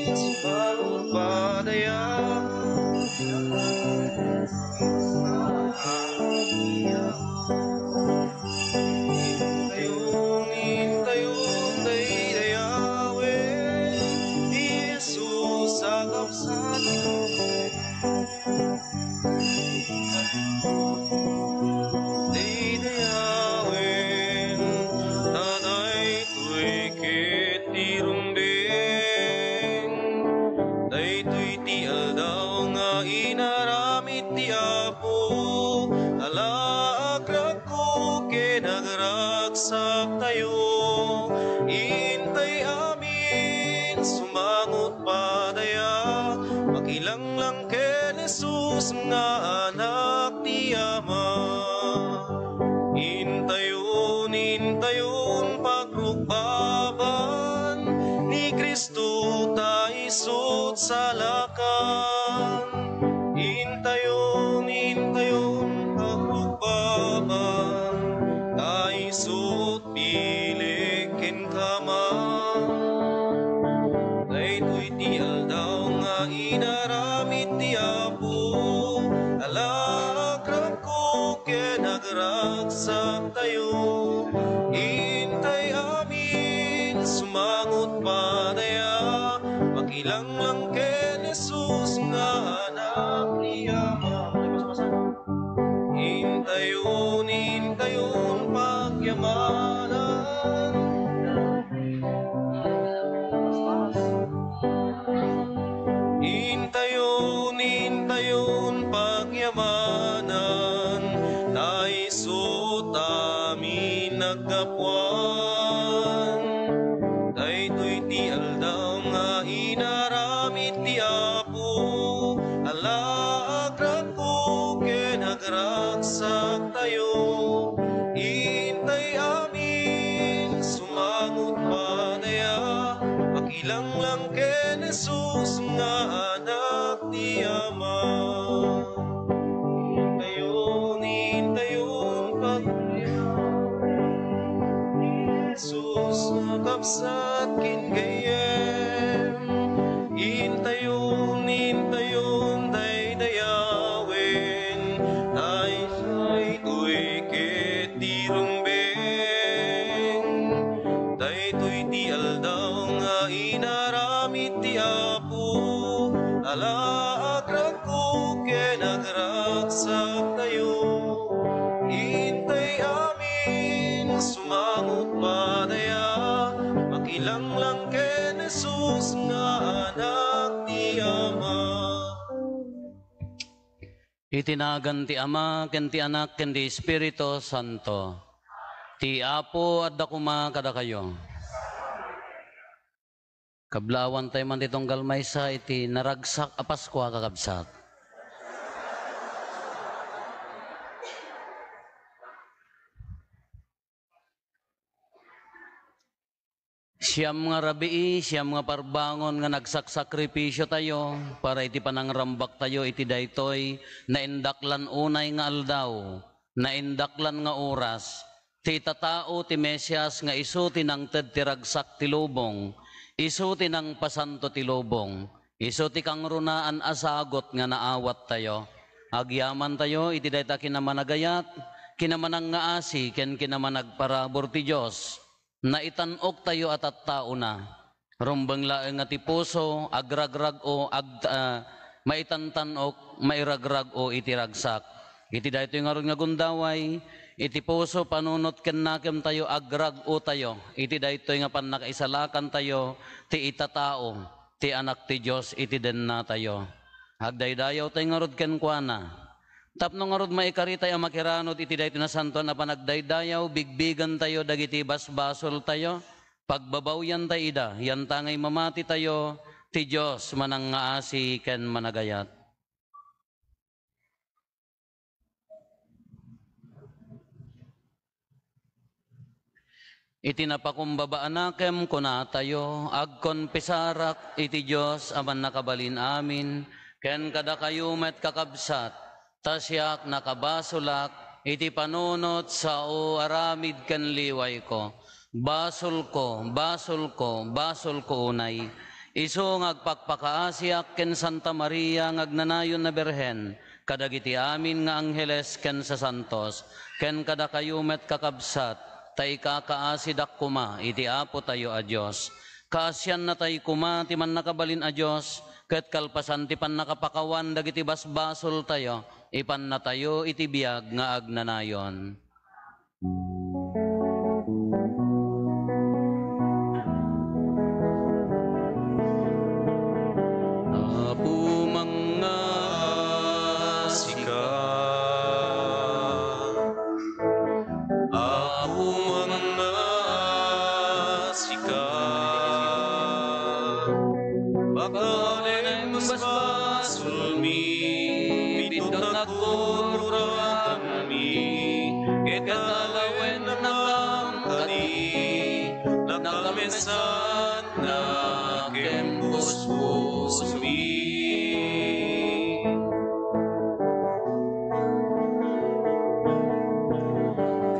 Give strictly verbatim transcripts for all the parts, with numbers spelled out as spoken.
Sumangot padaya. Intayon, intayon, daydayawen ni Jesus a kabsat. Daydayawen, ta daytoy ket ti rumbeng. Daytoy ti aldaw nga inaramid ti Apo. Ala, agragko ken agragsaktayo. Intay amin, sumangot padaya. Makilanglang ken Jesus nga Anak ti Ama. Intayon, intayon, pagrukbaban ni Cristo ta isut salakan. Intayon, intayon, pagrukbaban ta isut pilik ken Ama. Daytoy ti aldaw nga inaramid ti Apo. Ala, agragko ken agragsaktayo. Intay amin, sumangot padaya. Makilanglang ken Jesus nga Anak ti Ama. Intayon, intayon, pagyamanan. Intayon, intayon, pagyamanan, ta isut amin naggapuan. Daytoy ti aldaw nga inaramid ti Apo. Ala, agragko ken agragsaktayo. Intay amin, sumangot padaya. Makilanglang ken Jesus nga Anak ti Ama. Intayon, intayon, pagdaydayawen ni Jesus a kabsat ken gayyem. Intayon, intayon, daydayawen, ta daytoy ket ti rumbeng. Daytoy ti aldaw nga inaramid ti Apo. Ala, agragko ken agragsaktayo. Intay amin, sumangot padaya. Makilanglang ken Jesus nga Anak ti Ama. Iti nagan ti Ama, ken ti Anak, ken ti Espiritu Santo. Ti Apo adda koma kadakayo. Kablaawantay man ti tunggal maysa iti naragsak a Paskua, kakabsat. Siam nga rabii, siam nga parbangon nga nagsaksakripisiotayo para iti panangrambaktayo iti daytoy naindaklan unay nga aldaw, naindaklan nga oras, ti itatao ti Mesias nga isu ti nangted ti ragsak ti lubong, isu ti nangpasanto ti lubong, isu ti kangrunaan a sagut nga naawattayo. Agyamantayo iti dayta kinamanagayat, kinamanangngaasi, ken kinamanagparabur ti Dios. Naitan-oktayo a tattaona. Rumbeng laeng nga ti puso, agragrag-o, ag-, ah, maitantan-ok, mairagrag-o iti ragsak. Iti daytoy ngarud nga gundaway, iti puso, panunot ken nakemtayo agrag-otayo iti daytoy nga pannakaisalakantayo ti itatao ti Anak ti Dios iti dennatayo. Agdaydayawtay ngarud kenkuana. Tapno ngarud maikaritay a makiranud iti daytoy nasantoan a panagdaydayaw, bigbigentayo dagiti basbasoltayo, pagbabawyantay ida, yantangay mamatitayo, ti Dios manangngaasi ken managayat. Iti napakumbaba a nakem, kunatayo, agkonpesarak iti Dios a Mannakabalin-amin, ken kadakayo met, kakabsat, ta siak nakabasolak iti panunot sao aramid ken liwayko. Basolko, basolko, basolko unay. Isu nga agpakpakaasiak ken Santa Maria nga agnanayon a Birhen, kadagiti amin nga angheles ken sasantos, ken kadakayo met, kakabsat, ta ikakaasidak koma iti Apotayo a Dios. Kaasiannatay koma ti Mannakabalin a Dios, ket kalpasan ti pannakapakawan dagiti basbasoltayo, ipannatayo iti biag nga agnanayon. Apo, mangngaasika. Apo, mangngaasika. Pakawanem basbasolmi, biddutnak kurkuratanmi, ket alawennakam kadi, nakalmesanna ken puspusomi.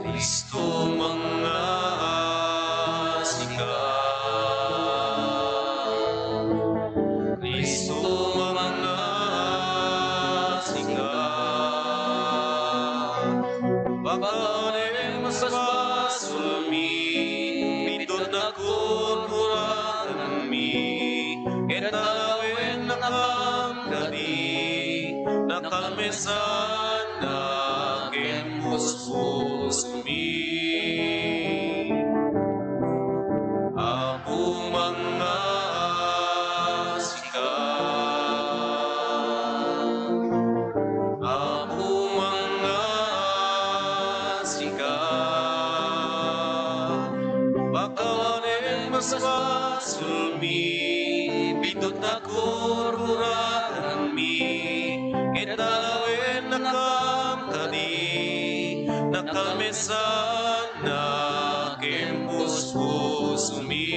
Cristo, mangngaasika. Cristo, mangngaasika. Pakawanem basbasolmi, biddutnak kurkuratanmi, ket alawennakam kadi, nakalmesanna ken puspusomi. Apo, mangngaasika. Apo, mangngaasika. Pakawanem basbasolmi, biddutnak kurkuratanmi, ket alawennakam kadi, nakalmesanna ken puspusomi.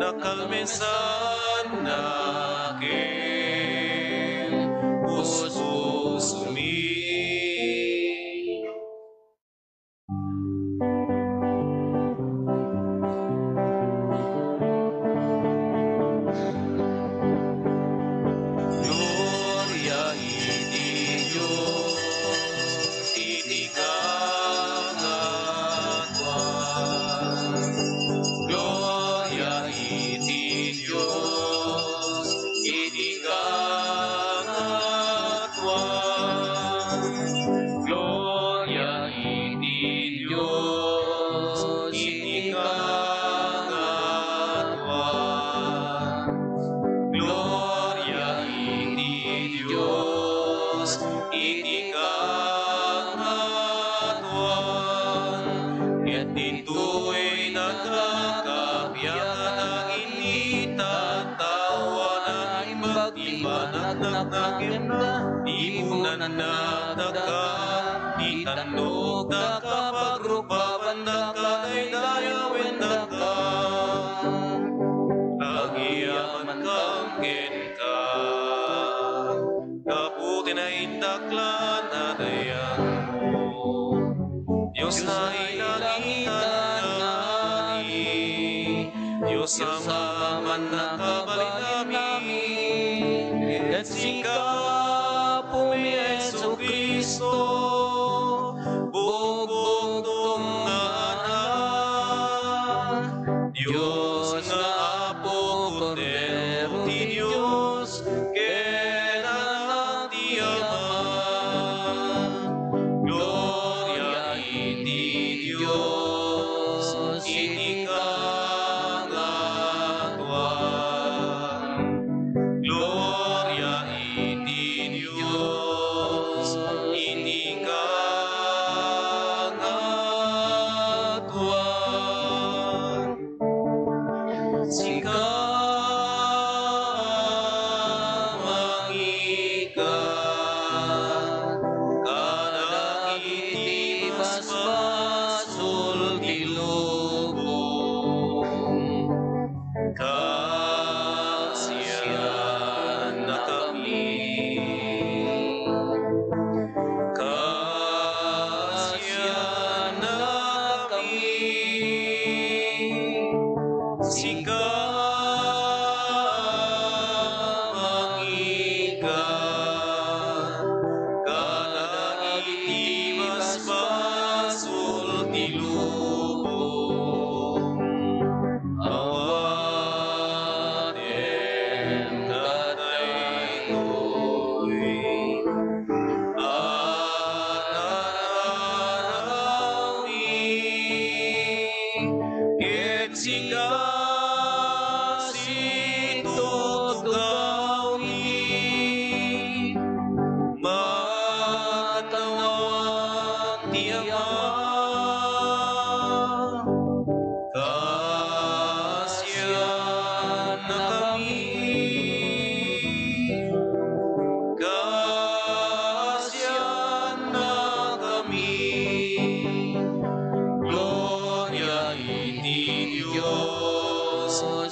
Nakalmesanna ken puspusomi. Gloria iti Dios iti kangatoan. Gloria iti Dios iti kangatoan. Gloria iti Dios iti kangatoan. Gloria iti Dios iti kangatoan. Ket ditoy nagkakabiag a itattawa naimbag ti panagnagnakemda, ibunannataka, itannogtaka, pagrupabannaka, daydayawennaka, agyamankam kenka, gapu ti naindaklan a dayagmo. Dios a ilangitan nga Dios a mannakabalin amin, ket sika, Apomi Jesu-Cristo, bugbugtong nga Anak, Dios nga Apo, Kordero ti Dios, ken Anak ti Ama. Gloria iti Dios iti kangatoan. Gloria iti Dios iti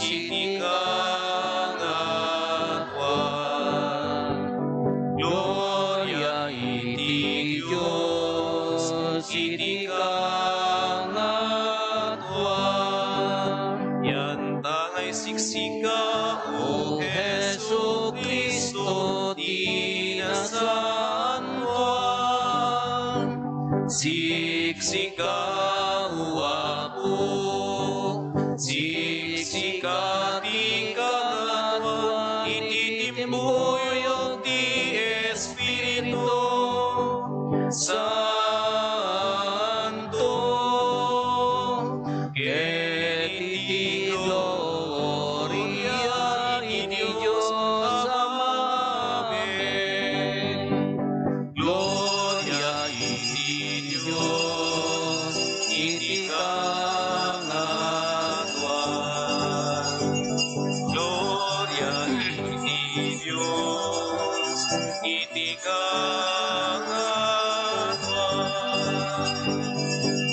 iti kangatoan. Gloria iti Dios iti kangatoan. Yantangay siksika, O Jesu-Cristo, ti nasantoan. Siksika, O Apo, siksika ti kangatoan iti timpuyog ti Espiritu Santo, ket iti gloria iti Dios Ama. Amen. Gloria iti Dios iti kangatoan. Gloria iti Dios iti kangatoan.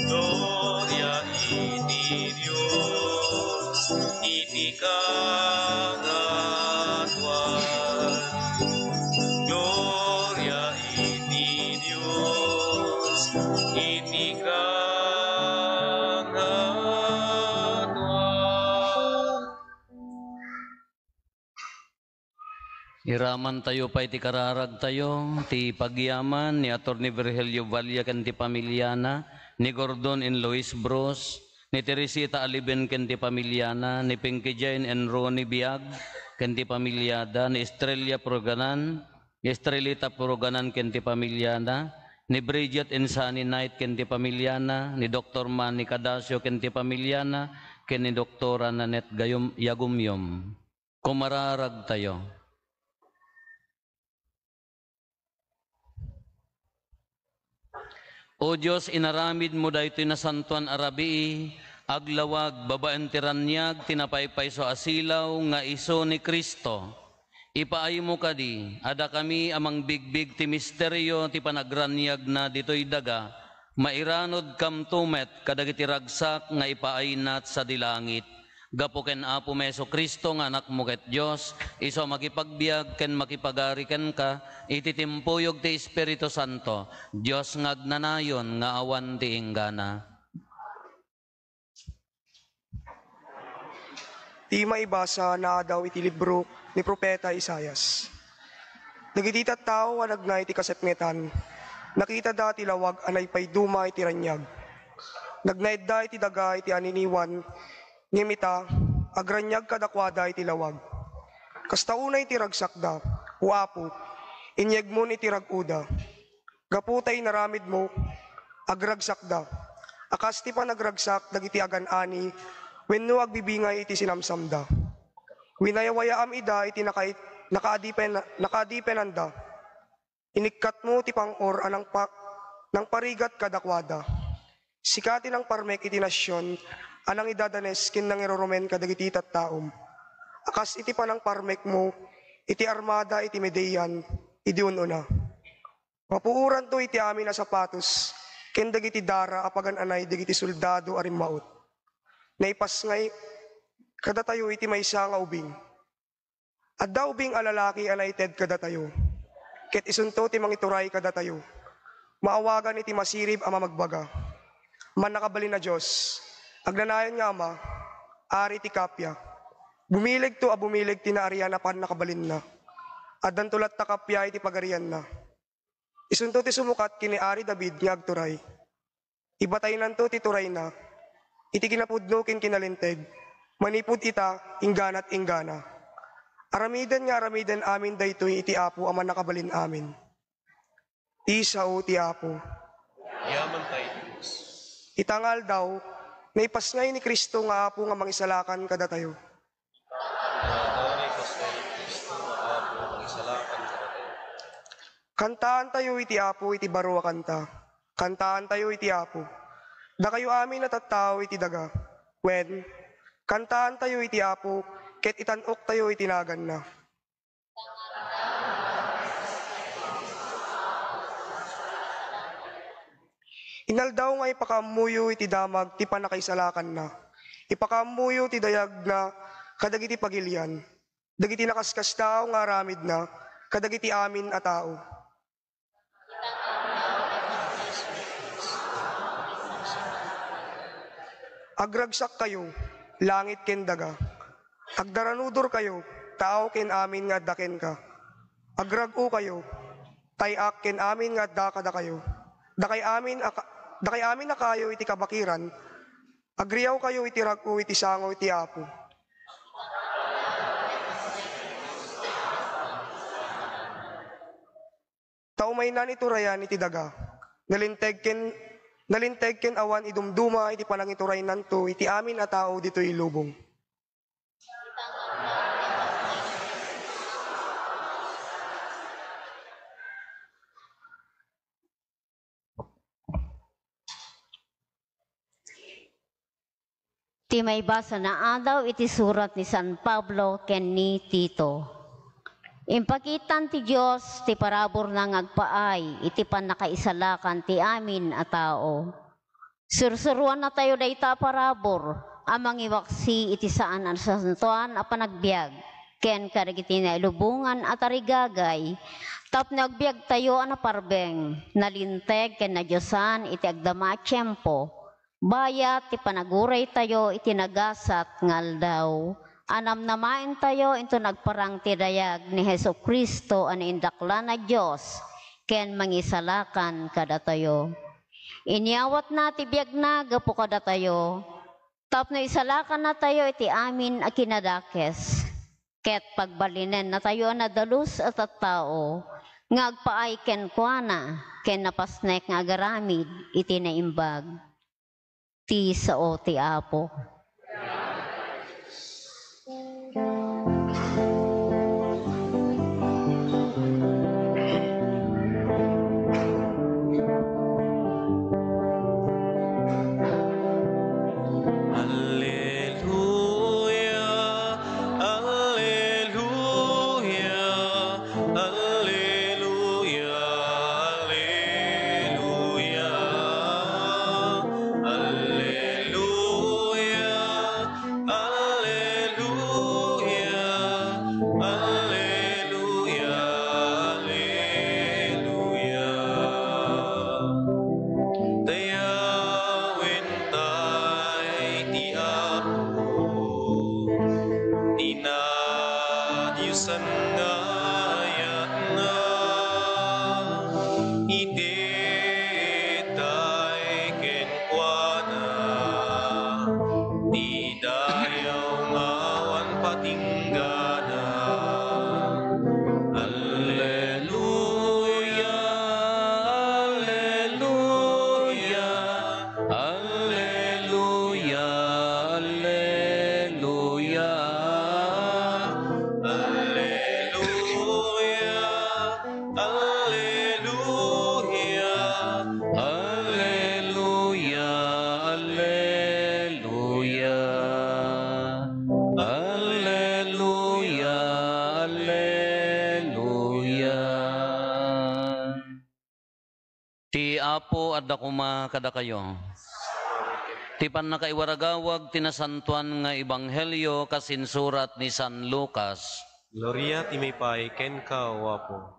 Gloria iti Dios iti kangatoan. Gloria iti Dios iti kangatoan. Iramantayo pay ti kararagtayo, ti pagyaman ni Attorney Virgilio Valla ken ti pamiliana, ni Gordon and Lois Bros, ni Teresita Aliben ken ti pamiliana, ni Pinky Jane and Ronnie Biag ken ti pamiliada, ni Estrella Proganan, Estrelita Proganan ken ti pamiliana, ni Bridget and Sunny Knight ken ti pamiliana, ni Doktor Manny Cadacio ken ti pamiliana, ken ni Doktora Nanette Gayum-, Yagumyum. Kumararagtayo. O Dios, inaramidmo daytoy nasantoan a rabii, aglawag babaen ti raniag ti napaypayso a silaw nga isu ni Cristo. Ipaaymo kadi a dakami a mangbigbig ti misterio ti panagraniagna ditoy daga, mairanudkamto met kadagiti ragsak nga ipaayna sadi langit. Gapu ken Apomi Jesu-Cristo nga Anakmo ket Dios, isu a makipagbiag ken makipagari kenka iti timpuyog ti Espiritu Santo, Dios nga agnanayon nga awan ti inggana. Ti maibasa naadaw iti libro ni Profeta Isaias. Dagiti tattao a nagna iti kasepngetan, nakitada ti lawag a naipaiduma iti raniag. Nagnaedda iti daga iti aniniwan, ngem ita, agraniag kadakuada iti lawag. Kasta unay ti ragsakda, O Apo, inyegmon iti rag-oda. Gapu ta inaramidmo, agragsakda, a kas ti panagragsak dagiti agan-ani wenno agbibingay iti sinamsamda. Winayawayaam ida iti nakai-, nakaadipen-, nakaadipenanda. Inikkatmo ti pang-or a nangpa-, nangparigat kadakuada. Sika ti nangparmek iti nasion a nangidadanes ken nangirurumen kadagiti tattaom, a kas iti panangparmekmo iti armada iti Median idi un-una. Mapuoranto iti amin a sapatos ken dagiti dara a pagan-anay dagiti soldado a rimmaut. Naipasngay kadatayo iti maysa nga ubing. Adda ubing a lalaki a naited kadatayo, ket isunto ti mangituray kadatayo. Maawagan iti masirib a mamagbaga, Mannakabalin a Dios, Agnanayon nga Ama, Ari ti kappia. Bumilegto a bumileg ti naarian a pannakabalinna. Addanto latta kappia iti pagarianna. Isunto ti sumukat ken ni Ari David nga agturay. Ibataynanto ti turayna iti kinapudno ken kinalinteg, manipud ita, inggana't inggana. Aramiden nga aramiden amin daytoy iti Apo a Mannakabalin Amin. Ti sao ti Apo. Yaman pay, Dios. Ita nga aldaw, naipasngay ni Cristo nga Apo nga Mangisalakan kadatayo. Kantaantayo iti Apo iti baro a kanta. Kantaantayo iti Apo. Dakayo amin a tattao iti daga. Wen, kantaantayo iti Apo ket itan-oktayo iti naganna. Inaldaw nga ipakaammoyo iti damag ti pannakaisalakanna. Ipakaammoyo ti dayagna kadagiti pagilian, dagiti nakaskasdaaw nga aramidna kadagiti amin a tao. Agragsakkayo, langit ken daga. Agdaranudorkayo, tao ken amin nga adda kenka. Agrag-okayo, tay-ak ken amin nga adda kadakayo. Dakay amin a ka-, dakay amin a kayo iti kabakiran, agriawkayo iti rag-o iti sango iti Apo. Ta umaynan iturayan iti daga, nalinteg ken, nalinteg ken awan idumduma iti panangituraynanto iti amin a tao ditoy lubong. Ti maibasana a daw iti surat ni San Pablo ken ni Tito. Impakitan ti Dios ti paraburna nga agpaay iti pannakaisalakan ti amin a tao. Sursuroannatayo dayta a parabur a mangiwaksi iti saan a nasantoan a panagbiag ken kadagiti nailubongan a tarigagay tapno agbiagtayo a naparbeng, nalinteg ken nadiosan iti agdama a tiempo. Bayat ti panaguraytayo iti nagasat nga aldaw, a namnamaentayo inton agparang ti dayag ni Jesu-Cristo a naindaklan a Dios ken Mangisalakan kadatayo. Inyawatna ti biagna gapu kadatayo, tapno isalakannatayo iti amin a kinadakes, ket pagbalinennatayo a nadalus a tattao nga agpaay kenkuana ken napasnek nga agaramid iti naimbag. Ti sao ti Apo. Alleluia, alleluia, alleluia, alleluia, alleluia, alleluia, alleluia, alleluia. Dayawenta iti Apo, ti nadiosan nga ayatna, iti itay kenkuana, ti dayaw nga awan patinggana. Alleluia, alleluia, alleluia, alleluia. Alleluia, alleluia, alleluia, alleluia. Alleluia, alleluia. Ti Apo adda koma kadakayo. Ti pannakaiwaragawag ti nasantoan nga ebanghelio kas insurat ni San Lucas. Gloria ti maipaay kenka, O Apo.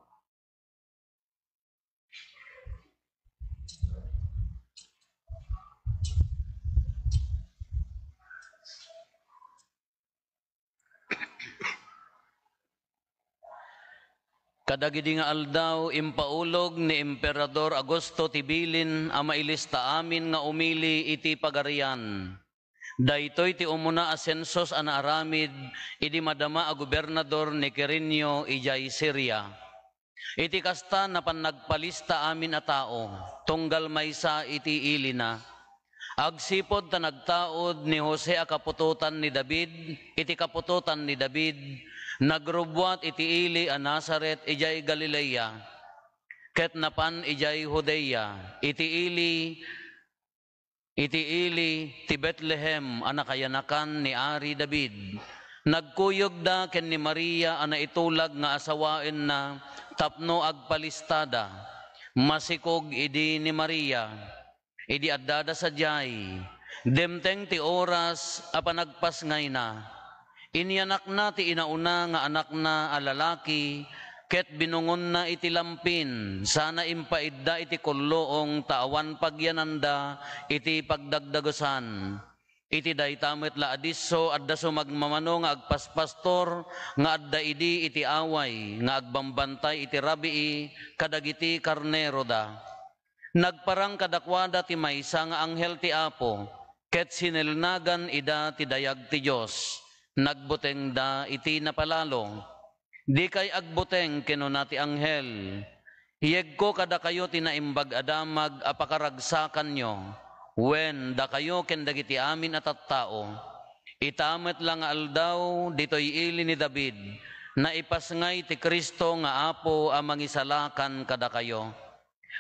Kadagidi nga aldaw, impaulog ni Emperador Augusto ti bilin a mailista amin nga umili iti Pagarian. Daytoy ti umuna a sensus a naaramid idi madama a gobernador ni Quirinio idiay Siria. Iti kasta, napan nagpalista amin a tao, tunggal maysa iti ilina. Agsipud ta nagtaud ni Jose a kaputotan ni David iti kaputotan ni David, nagrubbuat iti ili a Nazaret idiay Galilea, ket napan idiay Judea, iti ili iti ili ti Betlehem a nakayanakan ni Ari David. Nagkuyogda ken ni Maria a naitulag nga asawaenna tapno agpalistada. Masikog idi ni Maria. Idi addada sadiay, dimteng ti oras a panagpasngayna. Inyanakna ti inauna nga anakna a lalaki, ket binungonna iti lampin, sana impaidda iti kulluong ta awan pagyananda iti pagdagdagusan. Iti dayta met la a disso, adda sumagmamano nga agpaspastor nga adda idi iti away nga agbambantay iti rabii kadagiti karneroda. Nagparang kadakuada ti maysa nga anghel ti Apo, ket sinelnagan ida ti dayag ti Dios. Nagbutengda iti napalalo. "Dikay agbuteng," kinuna ti anghel. "Yegko kadakayo ti Naimbag a Damag a pakaragsakanyo, wen, dakayo ken dagiti amin a tattao. Ita met la nga aldaw, ditoy ili ni David, naipasngay ti Cristo nga Apo a Mangisalakan kadakayo.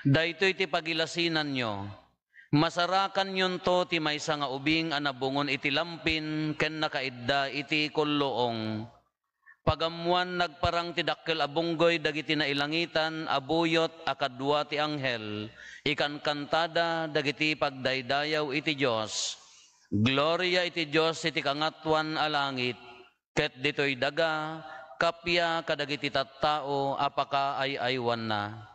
Daytoy ti pagilasinanyo. Masarakanyonto ti maysa nga ubing a nabungon iti lampin ken nakaidda iti kulluong." Pagammoan, nagparang ti dakkel a bunggoy dagiti nailangitan a buyot a kadua ti anghel, ikankantada dagiti pagdaydayaw iti Dios. "Gloria iti Dios iti kangatoan a langit, ket ditoy daga, kappia kadagiti tattao a pakaay-aywanna."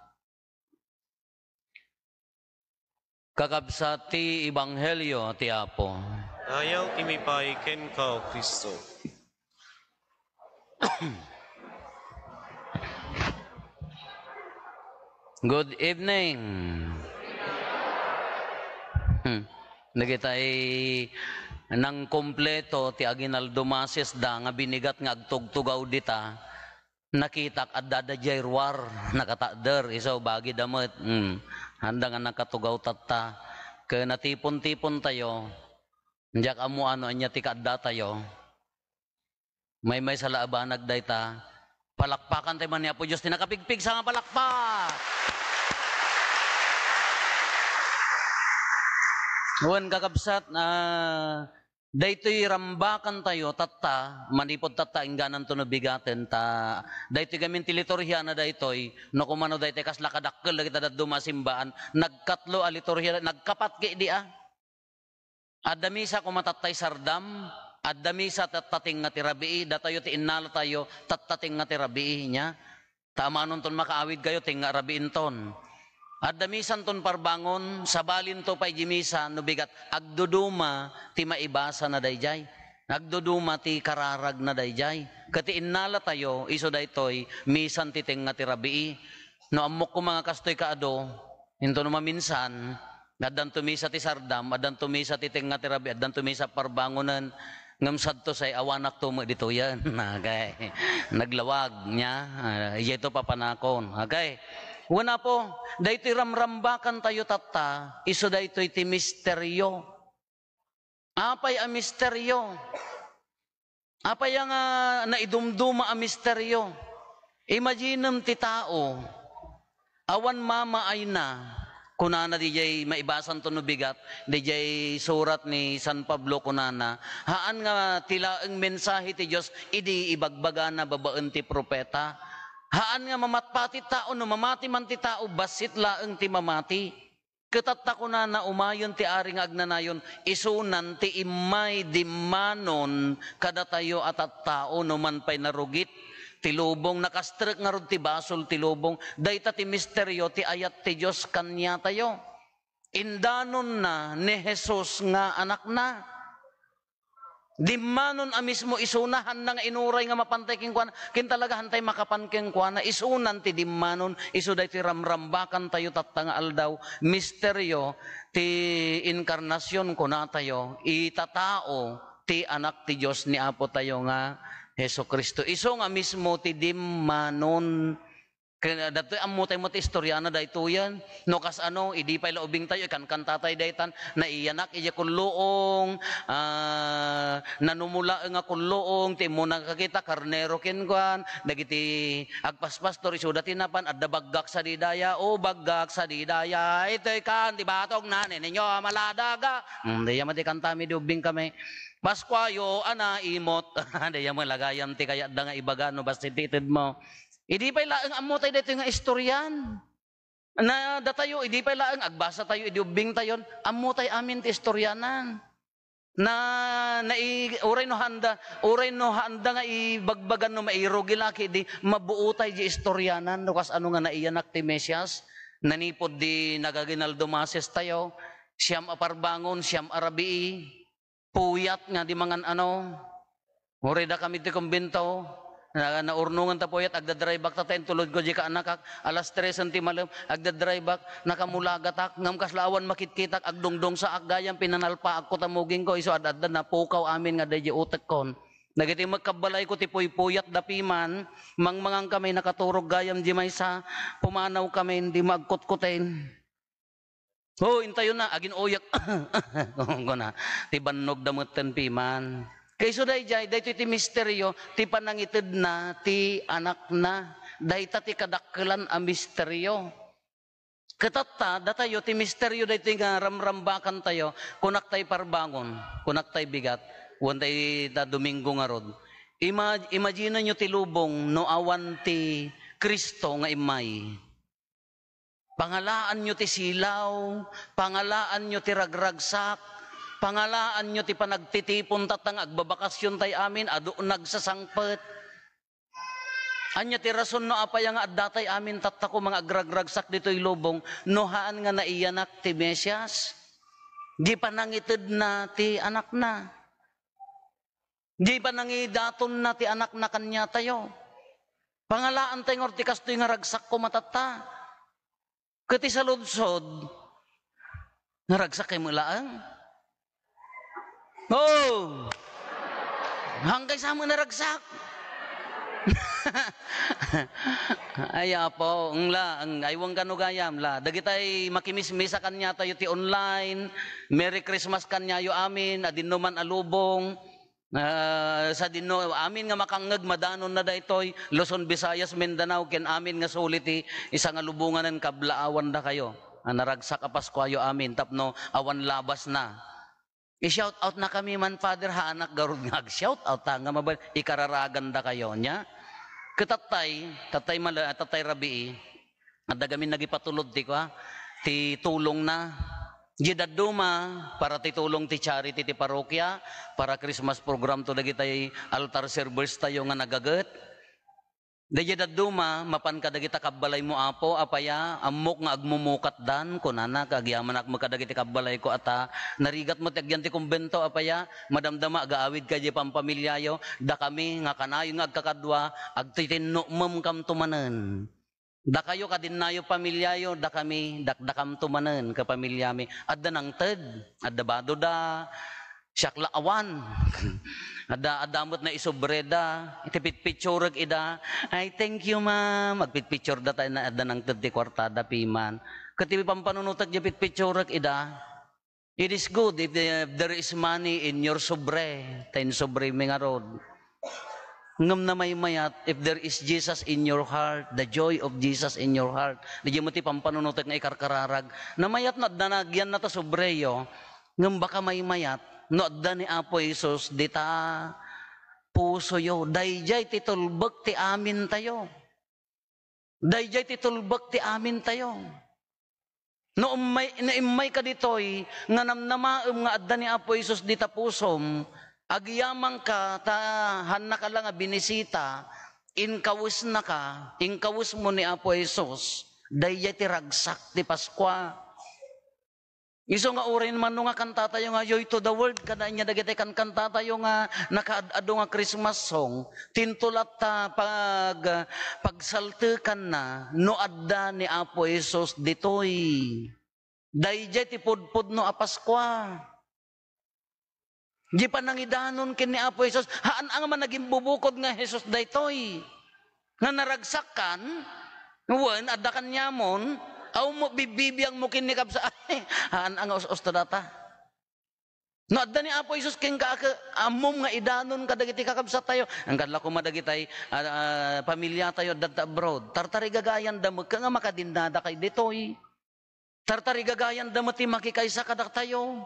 Kakabsat ti Ebanghelio ti Apo. Ayaw ti mipay kenka, O Cristo. Good evening. Hmm. Dagitay nangkompleto ti aginaldo masesda nga binigat nga agtugtugaw dita. Nakitak adda daydiay ruar, nakatakder, isu bagida met. Hmm. Anda nga nakatugaw tatta. Ket natipon-tipon tayo, diak ammo no ania ti kaaddatayo. Maymaysa la a banag dayta. Palakpakan tayo man ni Apo Dios ti nakapigpigsa nga palakpak. Wen, kakabsat, ah, daytoy rambakan tayo tatta, manipud tatta, inggananto no bigaten ta, daytoy gamin ti liturhiana daytoy, no kumano daytoy kasla kadakkel dagiti dadduma a simbaan, nagkatlo a liturhia, nagkapat kadi a. Adda misa koma tattay sardam, adda misa tatta tengnga ti rabii, datayo ti innalatayo, tatta tengnga ti rabii, nia? Ta amanonton makaawidkayo, tengnga rabiinton. Adda misanton parbangon, sabalinto pay di misa, no bigat, agduduma ti maibasana daydiay. Agduduma ti kararagna daydiay. Ket ti innalatayo, isu daytoy, misan ti tengnga ti rabii. No ammok koma nga kastoy kaadu, into no maminsan, addanto misa ti sardam, addanto misa ti tengnga ti rabii, addanto misa parbangonen, ngem sadto say awanakto met ditoyen. Okay. Naglawag, nia? Ah, idiayto papanakon. Okay. Wen, Apo, daytoy ramrambakantayo tatta, isu daytoy ti misterio. Apay a misterio? Apay a nga naidumduma a misterio? Imaginem ti tao, awan mamaayna. Kunana didiay maibasanto no bigat, didiay surat ni San Pablo, kunana, haan nga ti laeng mensahe ti Dios idi ibagbagana babaen ti profeta. Haan nga mamatpati ti tao, no mamati man ti tao, bassit laeng ti mamati. Ket tatta kunana, umayon ti ari nga agnanayon, isunan ti immay dimmanon kadatayo a tattao no man pay narugit ti lubong, nakastrek ngarud ti basol ti lubong. Dayta ti misterio ti ayat ti Dios kaniatayo. Indanonna ni Jesus nga Anakna. Dimmanon a mismo isuna, hanna nga inuray nga mapantay kenkuana, ken talaga hantay makapan kenkuana, isunan ti dimmanon, isu daytoy ramrambakantayo tatta nga aldaw, misterio ti inkarnasion, kunatayo, itatao ti Anak ti Dios ni Apotayo nga Jesu-Cristo. Isu nga mismo ti dimmanon. Ken, ah, daytoy, ammotay met ti istoriana daytoyen. No kasano, idi pay la ubingtayo, ikankantatay daytan, naiyanak idiay kulluong, ah, nanumula nga kulluong, ti immuna nga kakita, karnero kenkuan, dagiti agpaspastor, isuda ti napan, adda baggak sadi daya, o baggak sadi daya, itoy kan, ti batongna, neneyo, maladaga. Hmm, dayta met ti kantami, di ubingkami. Paskuayo a naimot. Dayta met la gayam ti kayatda nga ibaga, no, bassit ti itedmo. Idi pay laeng ammotay daytoy nga istorian. Na datayo, idi pay laeng agbasatayo idi ubbingtayon, ammotay amin ti istorianan. Na, nai-, uray no handa, uray no handa nga ibagbagan no mairugi la, ket di mabuotay di istorianan no kasano nga naiyanak ti Mesias, nanipod di nagaginaldo Mases tayo, siam a parbangon, siam a rabii, puyat nga di mangan ano. Uray dakami ti kumbento, na, naurnongan ta puyat, agdadriveak ta, ta intulodko di kaanakak, alas tres ti malem, agdadriveak, nakamulagatak, ngem kasla awan makitkitak, agdungdungsaak gayam, pinanalpaakko ta mugingko, isu ad-adda napukaw amin nga daydi utekkon. Dagiti met kabbalayko ti puypuyat da piman, mangmangan kami nakaturog gayam di maysa, pumanaw kami, di maagkutkuten. O, intayo na, agin-uyek. Kuna, ti bannog da metten piman. Kaiso daydiay, daytoy ti misterio, ti panangitedna ti Anakna. Dayta ti kadakkelan a misterio. Ket tatta, datayo, ti misterio daytoy nga ramrambakantayo, kunak tay parbangon, kunak tay bigat, wen tay ta Domingo ngarud. Ima-, imaginenyo ti lubong no awan ti Cristo nga immay. Pangalaanyo ti silaw, pangalaanyo ti ragragsak, pangalaanyo ti panagtitipon tatta nga agbabakasion tay amin, adu nagsasangpet. Ania ti rason no apay nga adda tay amin tatta koma nga agragragsak ditoy lubong no haan nga naiyanak ti Mesias? Di panangitedna ti Anakna. Di panangidatonna ti Anakna kaniatayo. Pangalaantay ngarud ti kastoy nga ragsak koma tatta. Ket ti saludsod, naragsak kay met laeng? Oo. Hangkay sa met naragsak? Ay, Apo, eng la, eng, aywan kano gayam la. Dagitay makimismisa kaniatayo ti online, Merry Christmas kaniayo amin, adinno man a lubong. Ah, sadinno, amin nga makangngeg, madanonna daytoy, Luzon, Visayas, Mindanao, ken amin nga suli ti isa nga lubonganen, kablaawandakayo. Ah, naragsak a Paskuayo amin tapno awan labasna. I-shout out na kami man, Father, haanak garud nga ag-shout out ta nga mabal-, ikararagandakayo. Nya, ket tattay, tattay mala-, tattay rabii, adda gamin nagipatulod ti kua, ti tulongna. Di dadduma, para ti tulong ti charity ti parokia, para Christmas program to dagitay altar servers tayo nga nagaget. Di dadduma, mapan kadagita kabbalaymo, Apo, apaya, ammok nga agmumukatdan, kunana, kagyamanak met kadagiti kabbalayko a ta, narigat met ti agyan ti kumbento, apaya, madamdama, agaawid kay di pampamiliayo, dakami nga kanayon nga agkakadua, agtitinno-, mem kamto manen. Dakayo kadinnayo pamiliayo, dakami, dakdakamto manen ka pamiliami. Adda nangted, adda badoda, siak la awan. Adda, adda met naisubreda, iti pitpitsurek ida, "Ay, thank you, ma'am." Agpitpitsurda ta na adda nangted ti kuartada piman. Ket ti pampanunotek di pitpitsurek ida, it is good if the, if there is money in your sobre, ta insobremi ngarud. Ngem namaymayat if there is Jesus in your heart, the joy of Jesus in your heart. Di mo ti pampanunotek nga ikarkararag. Namayat no adda na agyan na ta sobreyo, ngem baka maymayat no adda ni Apo Jesus dita pusoyo. Daydiay ti tulbek ti amintayo. Daydiay ti tulbek ti amintayo. No ummay, no immayka ditoy nga namnamaem nga adda ni Apo Jesus dita pusom, agyamanka ta hannaka la nga binisita, inkawesnaka, inkawesmo ni Apo Jesus. Daydiay ti ragsak ti Paskua. Isu nga uray man no nga kantatayo nga Joy to the World, kada ania dagiti kankantatayo nga nakaad-adu nga Christmas song, tintulat ta pag-, pagsaltekanna no adda ni Apo Jesus ditoy. Daydiay ti pudpudno a Paskua. Di panangidanon ken ni Apo Jesus, haan a nga managimbubukod nga Jesus daytoy. Nga naragsak kan, wen, adda kaniamon, aw mo, bibibiang mo ken ni kabsa-, ay, haan a nga us-usto data. No adda ni Apo Jesus kenka, ke-, ammom nga idanon kadagiti kakabsat tayo, anggan la koma dagitay, ah, ah, pamilya tayo, adda abroad. Tartarigagayanda met ka nga makadinnada kay ditoy. Tartarigagayanda met ti makikaysa kadatayo.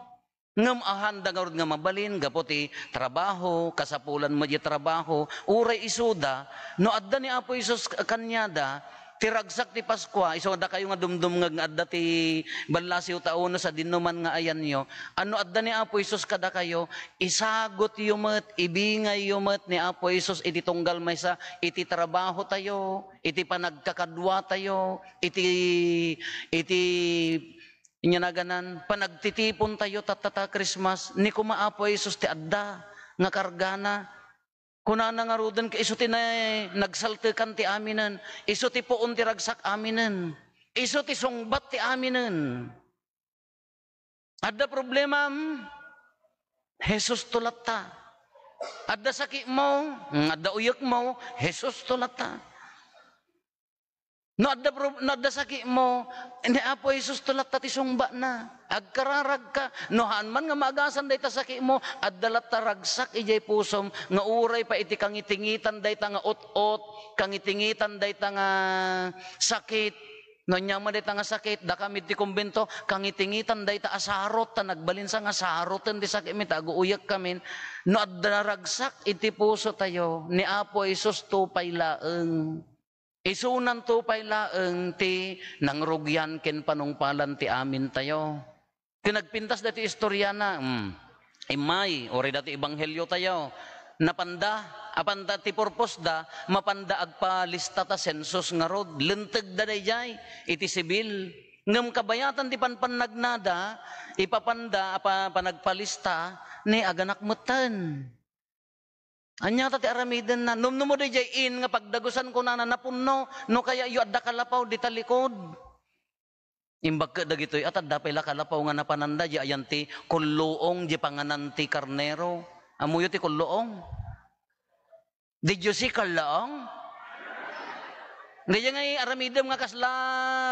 Ngem ahanda ngarud nga mabalin gapu ti trabaho, kasapulan met ti trabaho, uray isuda, no adda ni Apo Jesus kaniada, Ti ragsak ti Paskua, isu dakayo nga dumdumngeg nga adda ti ballasiw ta uno sadinoman nga ayanyo, a no adda ni Apo Jesus kadakayo, isagutyo met, ibingayyo met ni Apo Jesus iti tunggal maysa, iti trabahotayo, iti panagkakaduatayo, iti, iti inyanaganan, panagtitipontayo tatta ta Christmas, ni koma Apo Jesus ti adda nga kargana. Kunana ngaruden ket isu ti na-, nagsaltekan ti aminen, isu ti puon ti ragsak aminen, isu ti sungbat ti aminen. Adda problemam, Jesus to latta. Adda sakitmo, mm, adda uyekmo, Jesus to latta. No adda prob-, no adda sakitmo, ni Apo Jesus to latta ti sungbana. Agkararagka, no haan man nga maagasan dayta sakitmo, adda latta ragsak idiay pusom nga uray pay iti kangitingitan dayta nga ut-ot, kangitingitan dayta nga sakit. No ania man dayta nga sakit, dakami ti kumbento, kangitingitan dayta a sarot, ta nagbalinsa nga saroten ti sakitmi, ta aguuyekkami. No adda ragsak iti pusotayo, ni Apo Jesus to pay laeng. Isunanto pay laeng ti nangrugian ken panungpalan ti amintayo. Ket nagpintas daytoy istoriana, mm, immay, uray daytoy ebangheliotayo. Napanda, apanta ti purposda, mapanda agpalista ta sensus ngarud. Lentegda daydiay iti sibil. Ngem kabayatan ti panpannagnada, ipapanda a pa-, panagpalista ni aganak metten. Ania ta ti aramidenna? Numnumo daydiay in nga pagdagusan kunana, napunno, no kayatyo adda kalapaw dita likod. Imbag ket dagitoy, at adda pay la kalapaw nga napananda, di ayan ti kulluong, di panganan ti karnero. Ammoyo ti kulluong? Did you see kulluong? Daydiay nga aramidem nga kasla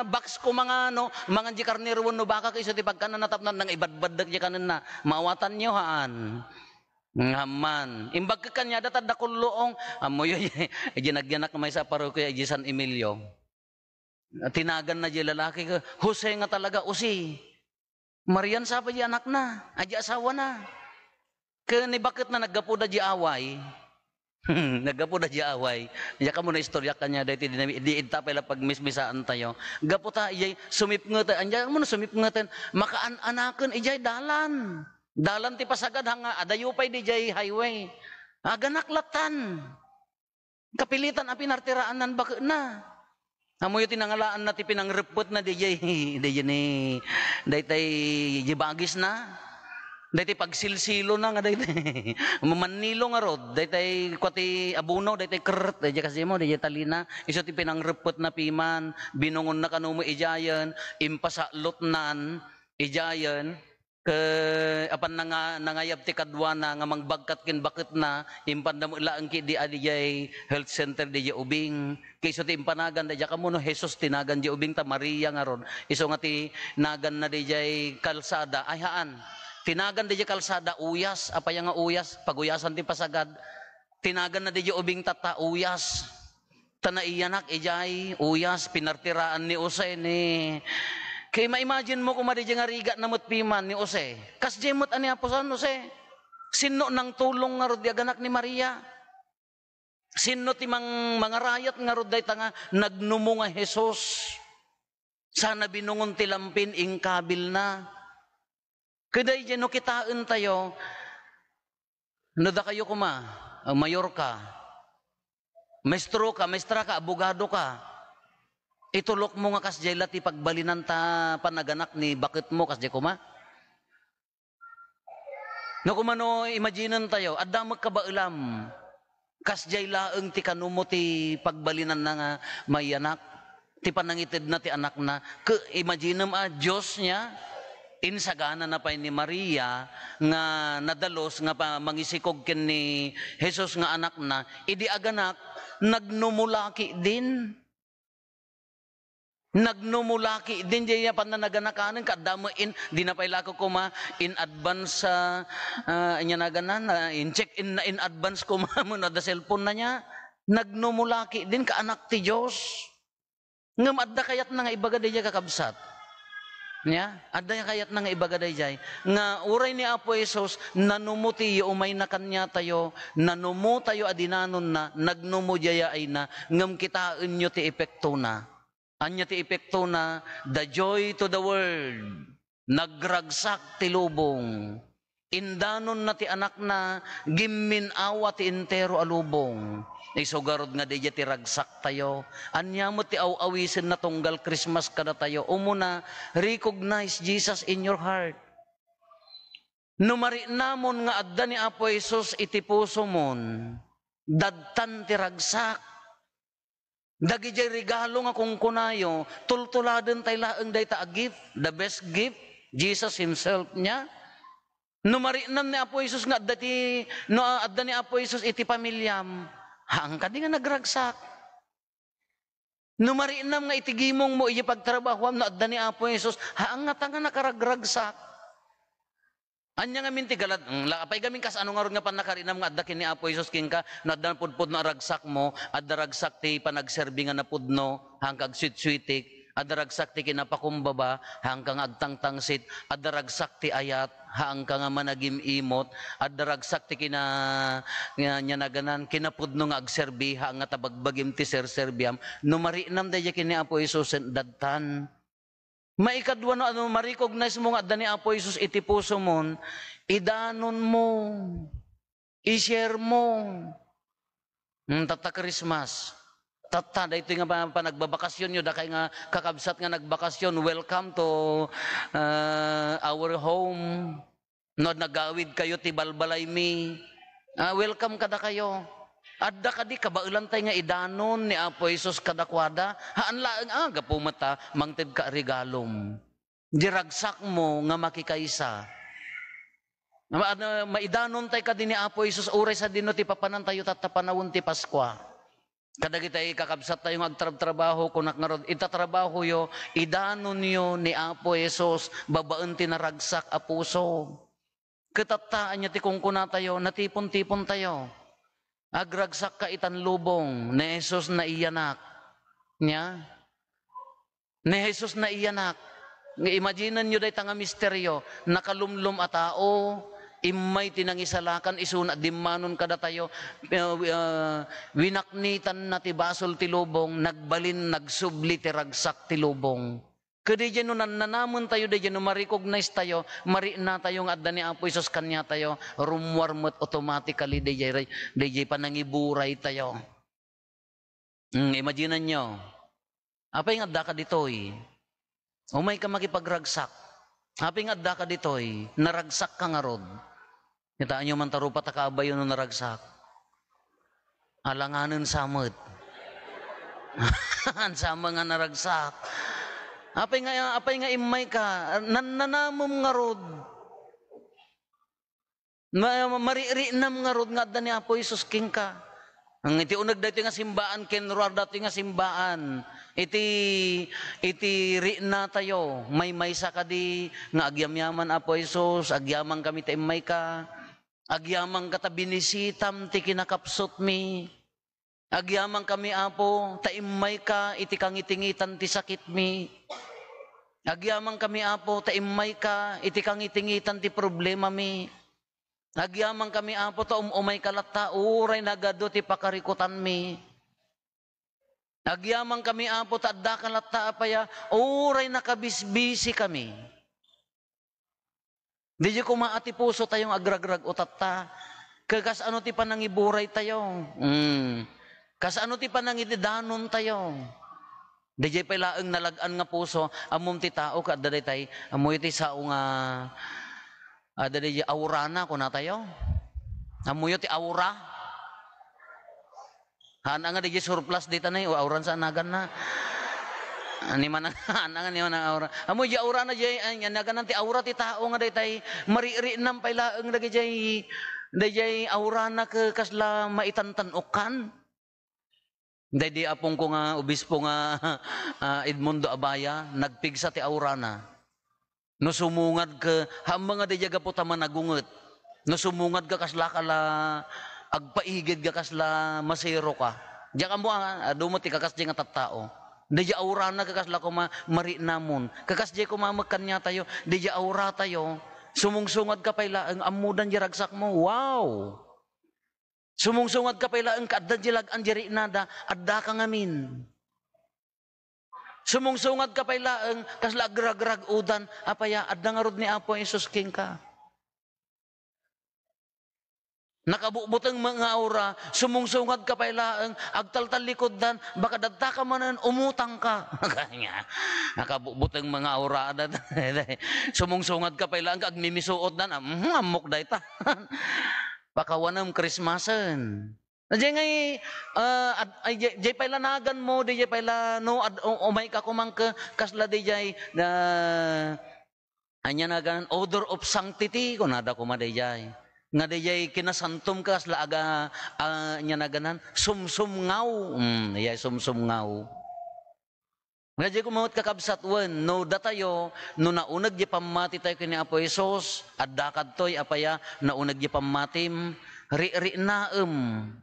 box ko mga, no, mangan di karnero wenno baka, ket isu ti pagkanana tapno nangibadbaddek di kanenna. Maawatanyo, haan. Nga man. Imbag ket kaniada, ta adda kulluong. Ammoyo, idiay nagyanak maysa a parokya, idiay San Emilio. Tinaganna diay lalaki, Jose nga talaga, Jose. Marian sa pay diay anakna, a diay asawana. Ket ni baketna naggapuda diay away. Naggapuda diay away. Diak ammo naistoriak kaniada iti di, di ita pay la pagmismisaantayo. Gapu ta idiay sumipngeten, ania ammo no sumipngeten, makaan-anaken idiay dalan. Dalan ti pasagad, haan nga adayo pay diay highway. Aganak lattan. Kapilitan a pinartiraanna baketna. Ammoyo ti nangalaanna ti pinangreppetna diay, diay ni, daytay di bagisna. Daytay pagsilsilona nga daytay. Mannilo ngarud, daytay kua ti abono, daytay krrrt, daytay kasdimo, daytay talina. Isu ti pinangreppetna piman, binungonna kano met idiayen, impasalotnan idiayen. Ket apan nanga-, nangayab ti kaduana nga mangbagkat ken baketna, impanda met laeng ketdi a diay health center diay ubing. Ket isu ti impanaganda, diak ammo no Jesus ti nagan diay ubing ta Maria ngarud. Isu nga ti naganna diay kalsada, ay haan. Ti nagan diay kalsada, uyas. Apay nga uyas? Paguyasan ti pasagad. Ti naganna diay ubing tatta, uyas. Ta naiyanak idiay uyas, pinartiraan ni Jose ni, kay ma-imagine mo koma diay nga rigatna met piman ni Jose. Kasdiay met a ni Apo San Jose. Sinno nangtulong ngarud di aganak ni Maria? Sinno ti mang-, mangarayat ngarud dayta nga nagnumo nga Jesus? Sana binungon ti lampin, inkabilna. Ket daydiay no kitaentayo, no dakayo koma, a mayor ka, maestro ka, maestra ka, abogado ka, itulokmo nga kasdiay la ti pagbalinan ta panaganak ni baketmo, kasdiay koma? No koma no imaginentayo, adda met kabaelam. Kasdiay laeng ti kanumo ti pagbalinanna nga maiyanak, ti panangitedna ti anakna. Ke-, imaginem a Dios nia, insaganana pay ni Maria nga nadalus nga pa-, mangisikog ken ni Jesus nga anakna, idi aganak, nagnumo la ketdin. Nagnumo la ketdin, diay apan nanaganakanen, ket adda met in, dina pay la koma in advance, ah, ah, ania naganan, ah, in check in, in advance koma, no adda cellphone na nia. Nagnumo la ketdin, kaanak ti Dios. Ngem adda kayatna nga ibaga daydiay, kakabsat. Nia? Adda kayatna nga ibaga daydiay. Nga uray ni Apo Jesus, nanumo ti umayna kaniatayo, nanumotayo a dinanonna, nagnumo diay ayna, ngem kitaenyo ti epektona. Ania ti epektona? The joy to the world. Nagragsak ti lubong. Indanonna ti anakna, gimmin-awa ti entero a lubong. Isu garud nga daydiay ti ragsaktayo. Ania met ti aw-awisenna tunggal Christmas kadatayo? Umuna, recognize Jesus in your heart. No mariknamon nga adda ni Apo Jesus iti pusomon, dadtan ti ragsak. Dagidiay regalo nga kunkunayo, tultuladen tay laeng dayta a gift, the best gift, Jesus himself niya. No mariknam ni Apo Jesus nga adda ti, no, ah, adda ni Apo Jesus iti pamiliam, haan kadi nga nagragsak. No mariknam nga iti gimongmo, iti pagtrabahoam, no adda ni Apo Jesus, haan ngata nga nakaragragsak. Ania ngamin ti galad-, mm, la-, apay gamin kas ano ngarud nga pannakarinam nga adda ken ni Apo Jesus kenka, no adda napudpudno a ragsakmo, adda ragsak ti panagserbi nga napudno, haan ka agswitswitik, adda ragsak ti kinapakumbaba, haan ka nga agtangtangsit, adda ragsak ti ayat, haan ka nga managim-imot, adda ragsak ti kina-, nga, nga naganan, kinapudno nga agserbi, haan nga ta bagbagim ti serserbiam. No mariknam daydiay ken ni Apo Jesus, dadtan. Maikadua, no, ano, ma-recognize mo nga adda ni Apo Jesus iti pusomon, idanonmo, i-share mo. Hmm, tatta Christmas. Tatta, daytoy nga pa-, panagbabakasyon yo, dakay nga kakabsat nga nagbakasyon, welcome to, uh, our home. No, nagawid kayo ti balbalaymi, ah, welcome kadakayo. Adda kadi kabaelan tay nga idanon ni Apo Jesus kadakuada? Haan laeng, ah, gapu met ta mangted ka regalom. Di ragsakmo nga makikaysa. Ma-, ano, maidanon tay kadi ni Apo Jesus uray sadino ti papanan tayo tatta panawen ti Paskua. Kadagitay kakabsat tayo nga agtrabtrabaho, kunak ngarud, ita trabahoyo, idanonyo ni Apo Jesus babaen ti naragsak a puso. Ket tatta, ania ti kunkunatayo? Natipon-tipon tayo. Agragsakka itan lubong, ni Jesus naiyanak. Nia? Ni Jesus naiyanak. Nga imaginenyo dayta nga misterio, nakalumlom a tao, immay ti nangisalakan, isuna dimmanon kadatayo, eh, eh, winaknitanna ti basol ti lubong, nagbalin, nagsubli ti ragsak ti lubong. Ket daydiay no nannanamen tayo, daydiay no ma-recognize tayo, marikna tayo nga adda ni Apo Jesus kaniatayo, rummuar met automatically daydiay, daydiay panangiburay tayo. Hmm, imaginenyo. Apay nga addaka ditoy? Umayka makipagragsak. Apay nga addaka ditoy? Naragsakka ngarud. Kitaenyo man ta rupat a kaabayo no naragsak. Alanganen sa met. Haan sa met nga naragsak. Apay nga, apay nga immayka? Nannanamem ngarud. Ma-, maririknam ngarud nga adda ni Apo Jesus kenka. Ang iti uneg daytoy nga simbaan, ken ruar daytoy nga simbaan. Iti, iti riknatayo, maymaysa kadi nga agyamyaman Apo Jesus, agyamankami ta immayka. Agyamankami ta binisitam ti kinakapsutmi. Agyamankami, Apo, ta immayka iti kangitingitan ti sakitmi. Agyamankami, Apo, ta immayka iti kangitingitan ti problemami. Agyamankami, Apo, ta um-umayka latta uray nagadu ti pakarikutanmi. Agyamankami, Apo, ta addaka latta a paya uray nakabisbisikami. Daydiay koma a ti pusotayo nga agragrag-o tatta. Ket kasano ti panangiburaytayo? Mm. Kasano ti panangidanontayo? Daydiay pay laeng nalag-an nga puso, ammom ti tao ket adda daytay, ammoyo ti sao nga, adda daydiay aurana, kunatayo? Ammoyo ti aura? Haan nga daydiay surplus dita nay, o auran sa anaganna. Ani man, haan nga ni man aura. Ammo daydiay aurana daydiay, ay, anaganna ti aura ti tao nga daytay, maririknam pay laeng dagijay, daydiay aurana ke-, kasla maitantan-okkan. Daydi apongko nga obispo nga, ah, Edmundo Abaya, nagpigsa ti aurana. No sumungad ka, haan nga daydiay gapu ta managunget. No sumungad ka, kasla ka la agpaigid ka, kasla masero ka. Diak ammo, ah, adu met ti kakasdiay nga tattao. Daydiay aurana ka kasla koma mariknamon. Kakasdiay koma met kaniatayo, daydiay auratayo, sumungsungad ka pay laeng, ammodan diay ragsakmo. Wow! Sumungsungad ka pay laeng, adda diay lag-an diay riknada, addaka ngamin. Sumungsungadka pay laeng, kasla agragrag-odan, apay a, adda ngarud ni Apo Jesus kenka. Nakabutbuteng met nga aura, sumungsungadka pay laeng, agtaltallikuddan, baka dadtaka manen, umutangka. Kanya, nakabutbuteng met nga aura, sumungsungadka pay laeng, agmimisuotdan, "Mhm, ammok dayta." Pakawanem Christmasen. Diay ngay, ah, ad-, ay, diay, diay pay la naganmo, diay pay la, no, ad-, u-, umayka koma ket kasla diay, ah, ania nagan, odor of sanctity, kunada koma diay. Nga diay kinasantom kasla aga, ah, ania naganan, sumsumngaw. Mm, diay sumsumngaw. Nga diay koma met, kakabsat, wen, no datayo, no nauneg diay pammatitayo ken ni Apo Jesus, adda kadtoy, apay a, nauneg diay pammatim, riknaem,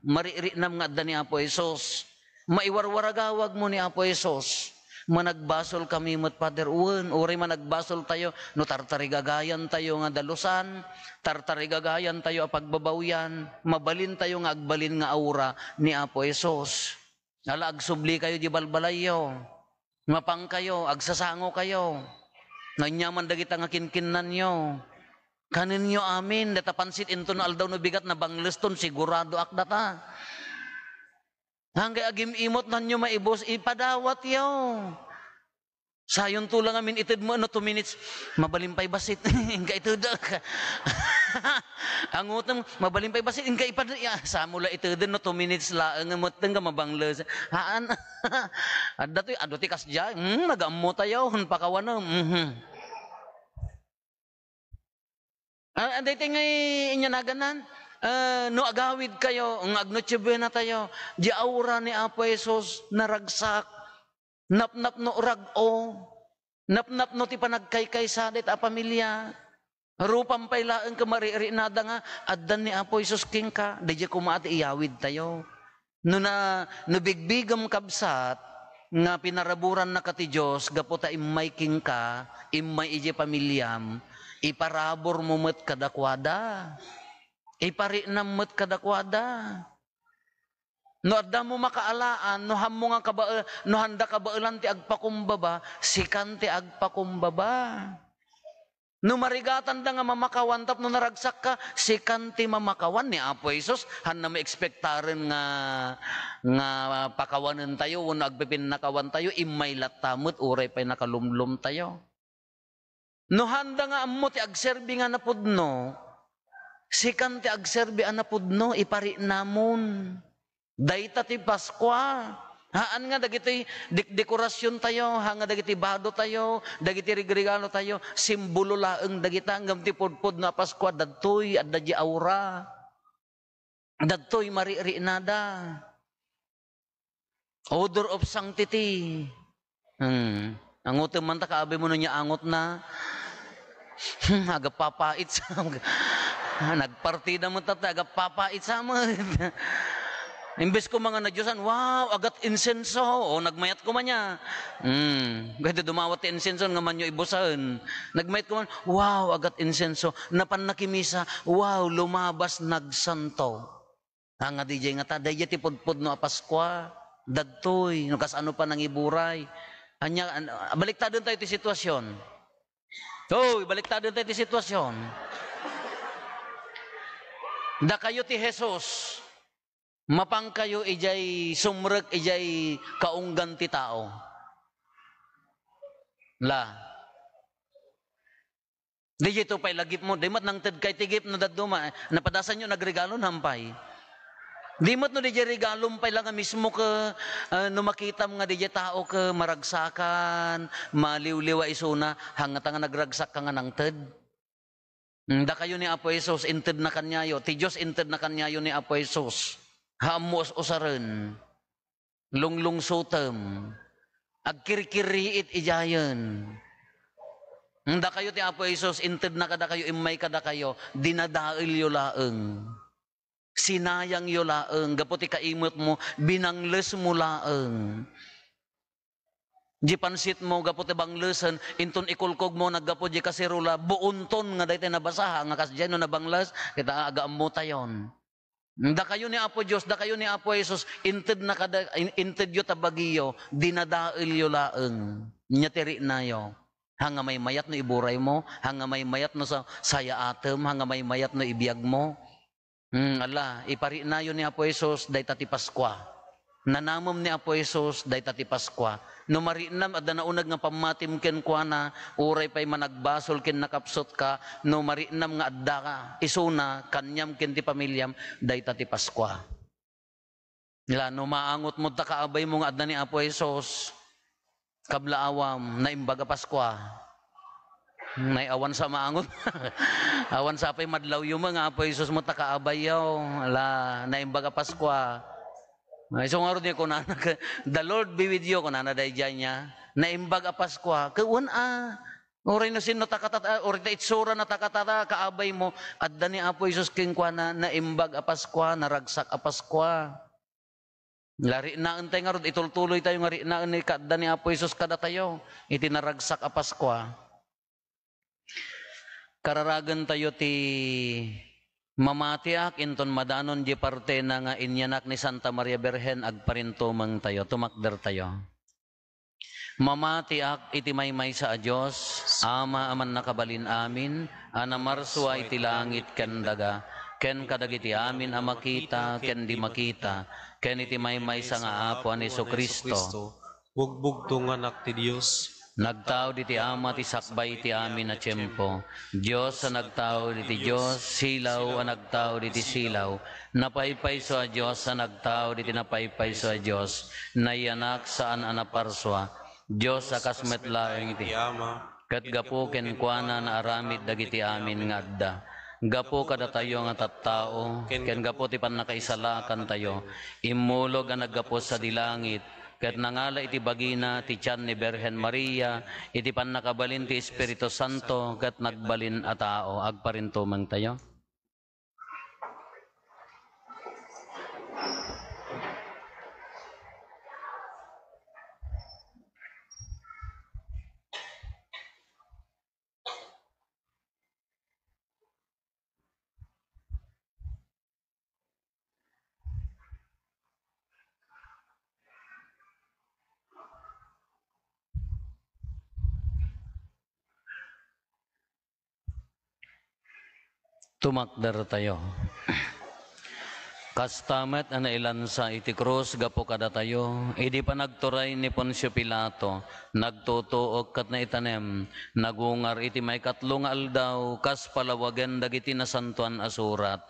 mariknam nga adda ni Apo Jesus. Maiwarwaragawagmo ni Apo Jesus. Managbasolkami met, Father, wen, uray managbasoltayo, no tartarigagayantayo nga dalusan, tartarigagayantayo a pagbabawian, mabalintayo nga agbalin nga aura ni Apo Jesus. Ala, agsublikayo diay balbalayyo. Mapangkayo, agsasangokayo. No aniaman dagita nga kinkinnanyo, kanenyo amin, data pansit inton no aldaw no bigat, nabangleston, siguradoak data. Anggay agim-imot, no ania maibus, ipadawatyo. Sayonto la ngamin itedmo no two minutes, mabalin pay bassit, inka itedek. Angotem, mabalin pay bassit, inka ipad-, ya, samo la iteden no two minutes laeng, metten nga mabangles. Haan. Adda toy, adu ti kasdiay. Hmm, nagammotayo, pakawanem. Mhm. Ah, daytoy ngay ania naganan, ah, no agawidkayo, nga ag-Noche Buenatayo, diay aura ni Apo Jesus, naragsak, napnapno, rag-o, napnapno ti panagkaykaysa dayta a pamilia. Rupam pay laeng ket mariknada nga addan ni Apo Jesus kenka, daydiay koma ti iyawidtayo. No na, no bigbigem, kabsat, nga pinaraburannaka ti Dios gapu ta immay kenka, immay idiay pamiliam, iparaburmo met kadakuada. Ipariknam met kadakuada. No addamo makaalaan, no hammo nga kabae-, no handa kabaelan ti agpakumbaba, sikan ti agpakumbaba. No marigatanda nga mamakawan tapno naragsakka, sikan ti mamakawan. Ni Apo Jesus, hanna maekspektaren nga, nga pakawanentayo wenno agpipinnakawantayo, immay latta met uray pay nakalumlomtayo. No handa nga ammo ti agserbi nga napudno, sikan ti agserbi a napudno, ipariknamon. Dayta ti Paskua. Haan nga dagiti dek-, dekorasiontayo, haan nga dagiti badotayo, dagiti regregalotayo, simbolo laeng dagita, ngem ti pudpudno a Paskua, dadtoy, adda diay aura. Dadtoy, mariknada. Odor of sanctity. Hmm. Angotem man ta, kaabay mo no ania angotna. Hmm, agpapait sa-, nagpartida met ta, agpapait sa met. Imbes koma nga nadiosan, "Wow, agat insenso." O, nagmayat koma nia. Hmm. Kayto dumawat ti insenso nga manyo ibusaen. Nagmayat koma, "Wow, agat insenso." Napan nakimisa, "Wow, lumabas, nagsanto." Haan nga diay nga ta, daydiay ti pudpudno a Paskua. Dadtoy, no kasano pa nangiburay. Ania, an-, baliktadentayo ti sitwasion. Hoy, baliktadentayo ti sitwasion. Dakayo ti Jesus. Mapankayo idiay sumrek idiay kaunggan ti tao. La. Daytoy pay la gift mo, di met nangtedka iti gift no dadduma, napadasanyo nagregalo, nampay. Di met no diay regalom pay la nga mismo ket, ah, no makitam nga diay tao ket maragsakan, maliwliwa isuna, haan nga ta nga nagragsakka nga nangted. Mm, dakayo ni Apo Jesus, intedna kaniayo. Ti Dios, intedna kaniayo ni Apo Jesus. Haan mo us-usaren. Lunglungsotem. Agkirkiriit idiayen. Mm, dakayo ti Apo Jesus, intedna kadakayo, immay kadakayo, dinadaelyo laeng. Sinayangyo laeng, gapu ti kaimutmo, binanglesmo laeng. Di pansitmo, gapu ti banglesen, inton ikulkogmo, naggapu di kaserola, buonton nga daytoy nabasa, nga kasdiay no nabangles, kita, agaammotayon. Dakayo ni Apo Dios, dakayo ni Apo Jesus, intedna kada, in-, intedyo ta bagiyo, dinadaelyo laeng. Nia ti riknayo. Haan nga maymayat no iburaymo, haan nga maymayat no sa-, sayaatem, haan nga maymayat no ibiagmo. Hmm, ala, ipariknayo ni Apo Jesus, dayta ti Paskua. Nanamem ni Apo Jesus, dayta ti Paskua. No mariknam, adda nauneg nga pammatim kenkuana, uray pay managbasol ken nakapsutka, no mariknam nga adda ka, isuna, kaniam ken ti pamiliam, dayta ti Paskua. Ila, no maangotmo ta kaabaymo nga adda ni Apo Jesus, kablaawam, naimbag a Paskua. Nay, awan sa maangot. Awan sa pay madlawyo nga Apo Jesus mo ta kaabayyo. Ala, naimbag a Paskua. Ay, so ngarud ni kunana, "The Lord be with you," kunana daydiay nia. Naimbag a Paskua. Kawan a. Uray no sinno ta katata, uray ta itsurana ta katata, kaabaymo, adda ni Apo Jesus kenkuana, naimbag a Paskua, naragsak a Paskua. Lariknaentayo ngarud, itultuloytayo nga riknaen ni kaadda ni Apo Jesus kadatayo, iti naragsak a Paskua. Kararagentayo ti mamatiak inton madanon di partena nga inyanak ni Santa Maria Birhen, agparintumengtayo, tumakdertayo. Mamatiak iti maymaysa a Dios, Ama a mannakabalin amin, a namarsua iti langit ken daga, ken kadagiti amin a makita ken di makita, ken iti maymaysa nga Apo a ni Jesu-Cristo. Bugbugtonganak ti Dios. Nagtaud iti Ama ti sakbay iti amin a tiempo. Dios a nagtaud iti Dios, silaw a nagtaud iti silaw. Napaypayso a Dios a nagtaud iti napaypayso a Dios. Nayanak saan a naparsua. Dios a kas met laeng iti Ama. Ket gapu kenkuana naaramid dagiti amin nga adda. Gapu kadatayo nga tattao, ken gapu ti pannakaisalakantayo, immulog a naggapu sadi langit, ket nangala iti bagina ti tian ni Birhen Maria, iti pannakabalin ti Espiritu Santo, ket nagbalin a tao. Agparintumengtayo. Tumakdertayo. Kasta met a nailansa iti krus gapu kadatayo, idi panagturay ni Poncio Pilato, nagtutuok ket naitanem, nagungar iti maikatlo nga aldaw, kas palawagen dagiti Nasantoan a Surat.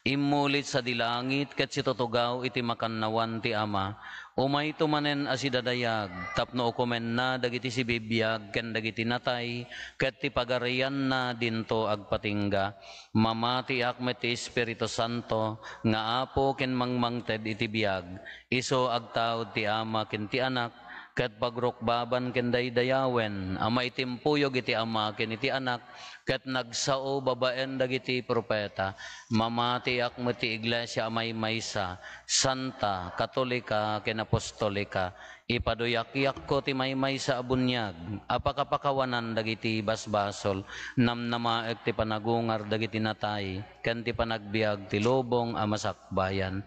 Immulit sadi langit ket situtugaw iti makannawan ti Ama. Umayto manen a sidadayag tapno ukomenna dagiti sibibiag ken dagiti natay, ket ti pagarianna dinto agpatingga. Mamatiak met ti Espiritu Santo nga Apo ken mangmangted iti biag. Isu agtaud ti Ama ken ti Anak, ket pagrukbaban ken daydayawen a maitimpuyog iti Ama ken iti Anak, ket nagsao babaen dagiti profeta. Mamatiak met ti Iglesia a maymaysa, santa, katolika, ken apostolika. Ipaduyakyakko ti maymaysa a buniag a pakapakawanan dagiti basbasol, namnamaek ti panagungar dagiti natay, ken ti panagbiag ti lubong a masakbayan.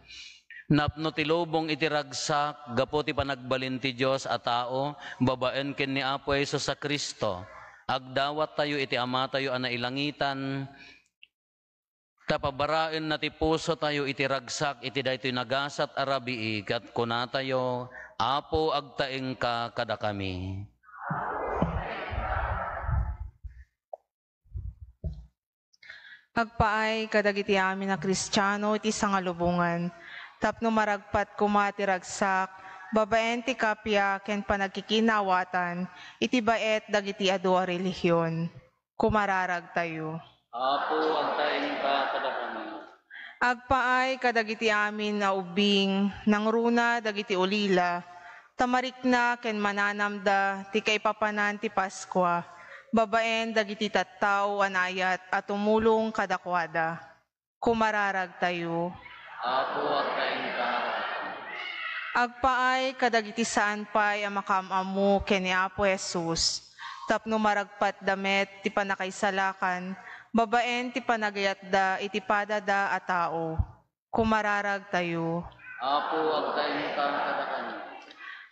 Napno ti lubong iti ragsak gapu ti panagbalin ti Dios a tao babaen ken ni Apo Jesus a Cristo. Agdawattayo iti Amatayo a nailangitan, ta pabaraenna ti pusotayo iti ragsak iti daytoy nagasat a rabii, ket kunatayo, "Apo, agtaengka kadakami." Agpaay kadagiti amin a Kristiano iti sangalubongan, tapno maragpat koma ti ragsak babaen ti kappia ken panagkikinawatan iti baet dagiti adu a relihion. Kumararagtayo. Apo, agtaengka kadakami. Agpaay kadagiti amin a ubbing nangruna dagiti ulila, ta marikna ken mananamda ti kaipapanan ti Paskua, babaen dagiti tattao a naayat a tumulong kadakuada. Kumararagtayo. Apo, agtaengka. Agpaay kadagiti saan pay a makaam-ammo ken ni Apo Jesus, tapno maragpatda met ti pannakaisalakan babaen ti panagayatda iti padada a tao. Kumararagtayo. Apo, agtaengka kadakami.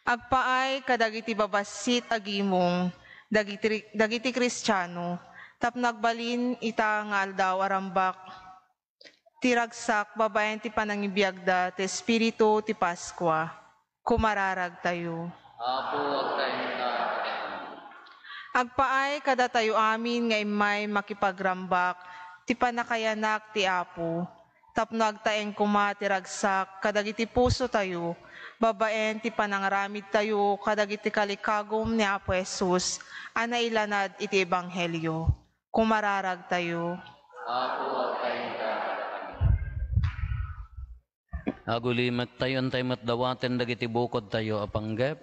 Agpaay kadagiti babassit a gimong dagiti, dagiti Kristiano tapno agbalin ita nga aldaw a rambak ti ragsak babaen ti panangibiagda ti Espiritu ti Paskua. Kumararagtayo. Apo, agtaengka. Agpaay kadatayo amin nga immay makipagrambak ti pannakayanak ti Apo, tapno agtaeng koma ti ragsak kadagiti pusotayo babaen ti panangaramidtayo kadagiti kalikagum ni Apo Jesus a nailanad iti ebanghelio. Kumararagtayo. Apo, agtaengka. Agulimektayo, intay met dawaten dagiti bukodtayo a panggep.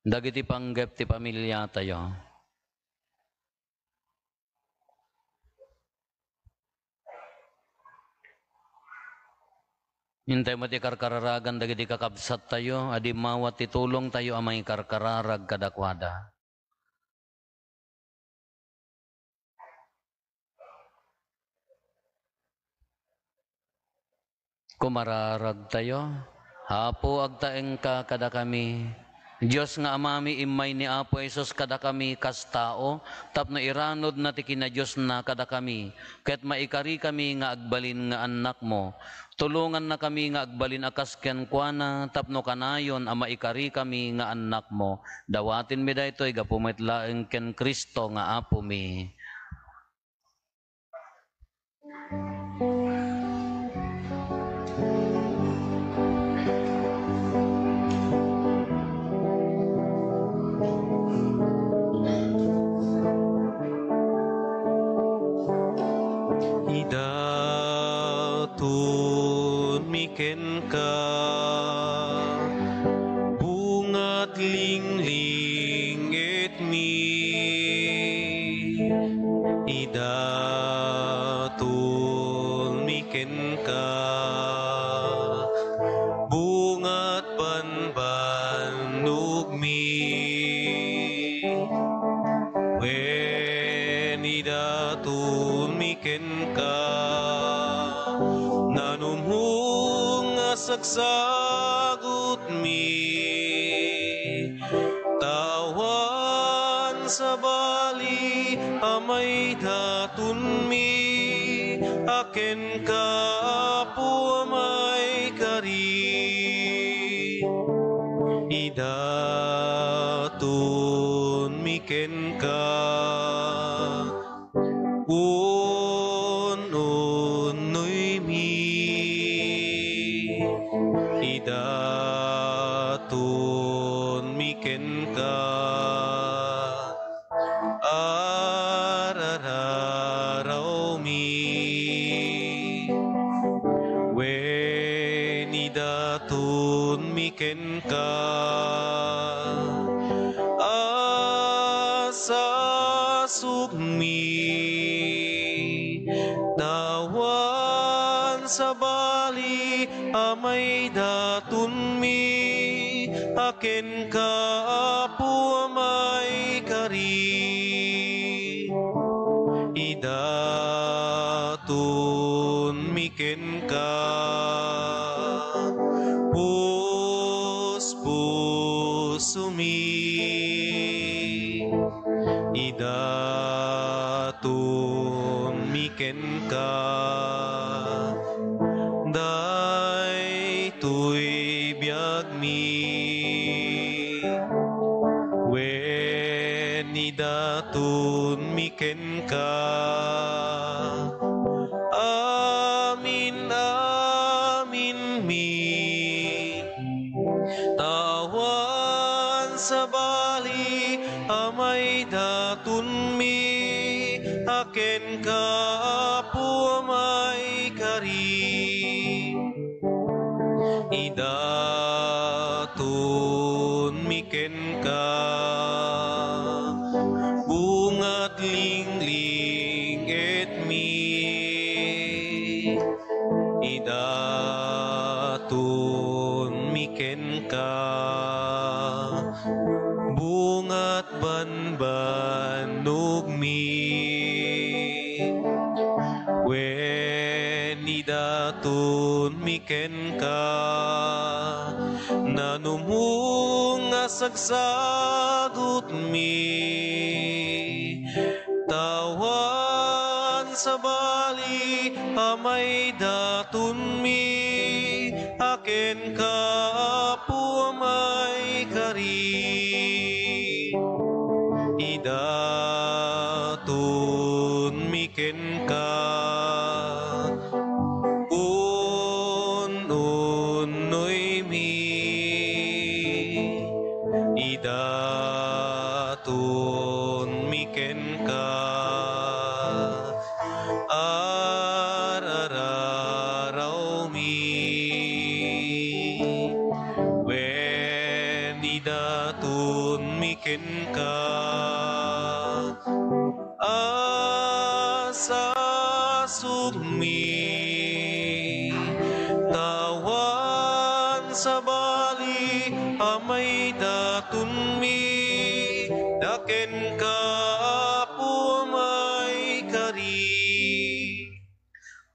Dagiti panggep ti pamiliatayo. Intay met ti karkararagan dagiti kakabsattayo a dimmawat ti tulongtayo a mangikarkararag kadakuada. Kumararagtayo. Apo, agtaengka kadakami. Dios nga Amami, immay ni Apo Jesus kadakami kas tao tapno iranudna ti kinadiosna kadakami, ket maikarikami nga agbalin nga annakmo. Tulongannakami nga agbalin a kas kenkuana tapno kanayon a maikarikami nga annakmo. Dawatenmi daytoy gapu met laeng ken Cristo nga Apomi. Idatonmi kenka, bungat linglingitmi. Idatonmi kenka, bungat banbannogmi. Wen idatonmi kenka, nanumhong a sagsagutmi. Ta awan sabali a maidatonmi a kenka, Apo a maikari. Idatonmi kenka, un-unnoymi. Idatonmi kenka, ar-ararawmi. Wen idatonmi kenka, asasukmi. Ta awan sabali a maidatonmi a kenka, Apo a maikari. Idatonmi kenka, puspusomi. Idatonmi kenka, daytoy biagmi. Wen idatonmi kenka, amin-aminmi. Ta awan sabali a maidatonmi a kenka, Apo a maikari. Idatonmi kenka, bungat linglingitmi. Idatonmi kenka, bungat ban Wen, idatonmi kenka, nanumong a sagsagutmi, ta awan sabali a maidatonmi a kenka, Apo a maikari. Idatonmi kenka, un-unnoymi. Idatonmi kenka, ar-ararawmi. Wen, idatonmi kenka, asasukmi, ta awan sabali a maidatonmi a kenka, Apo a maikari.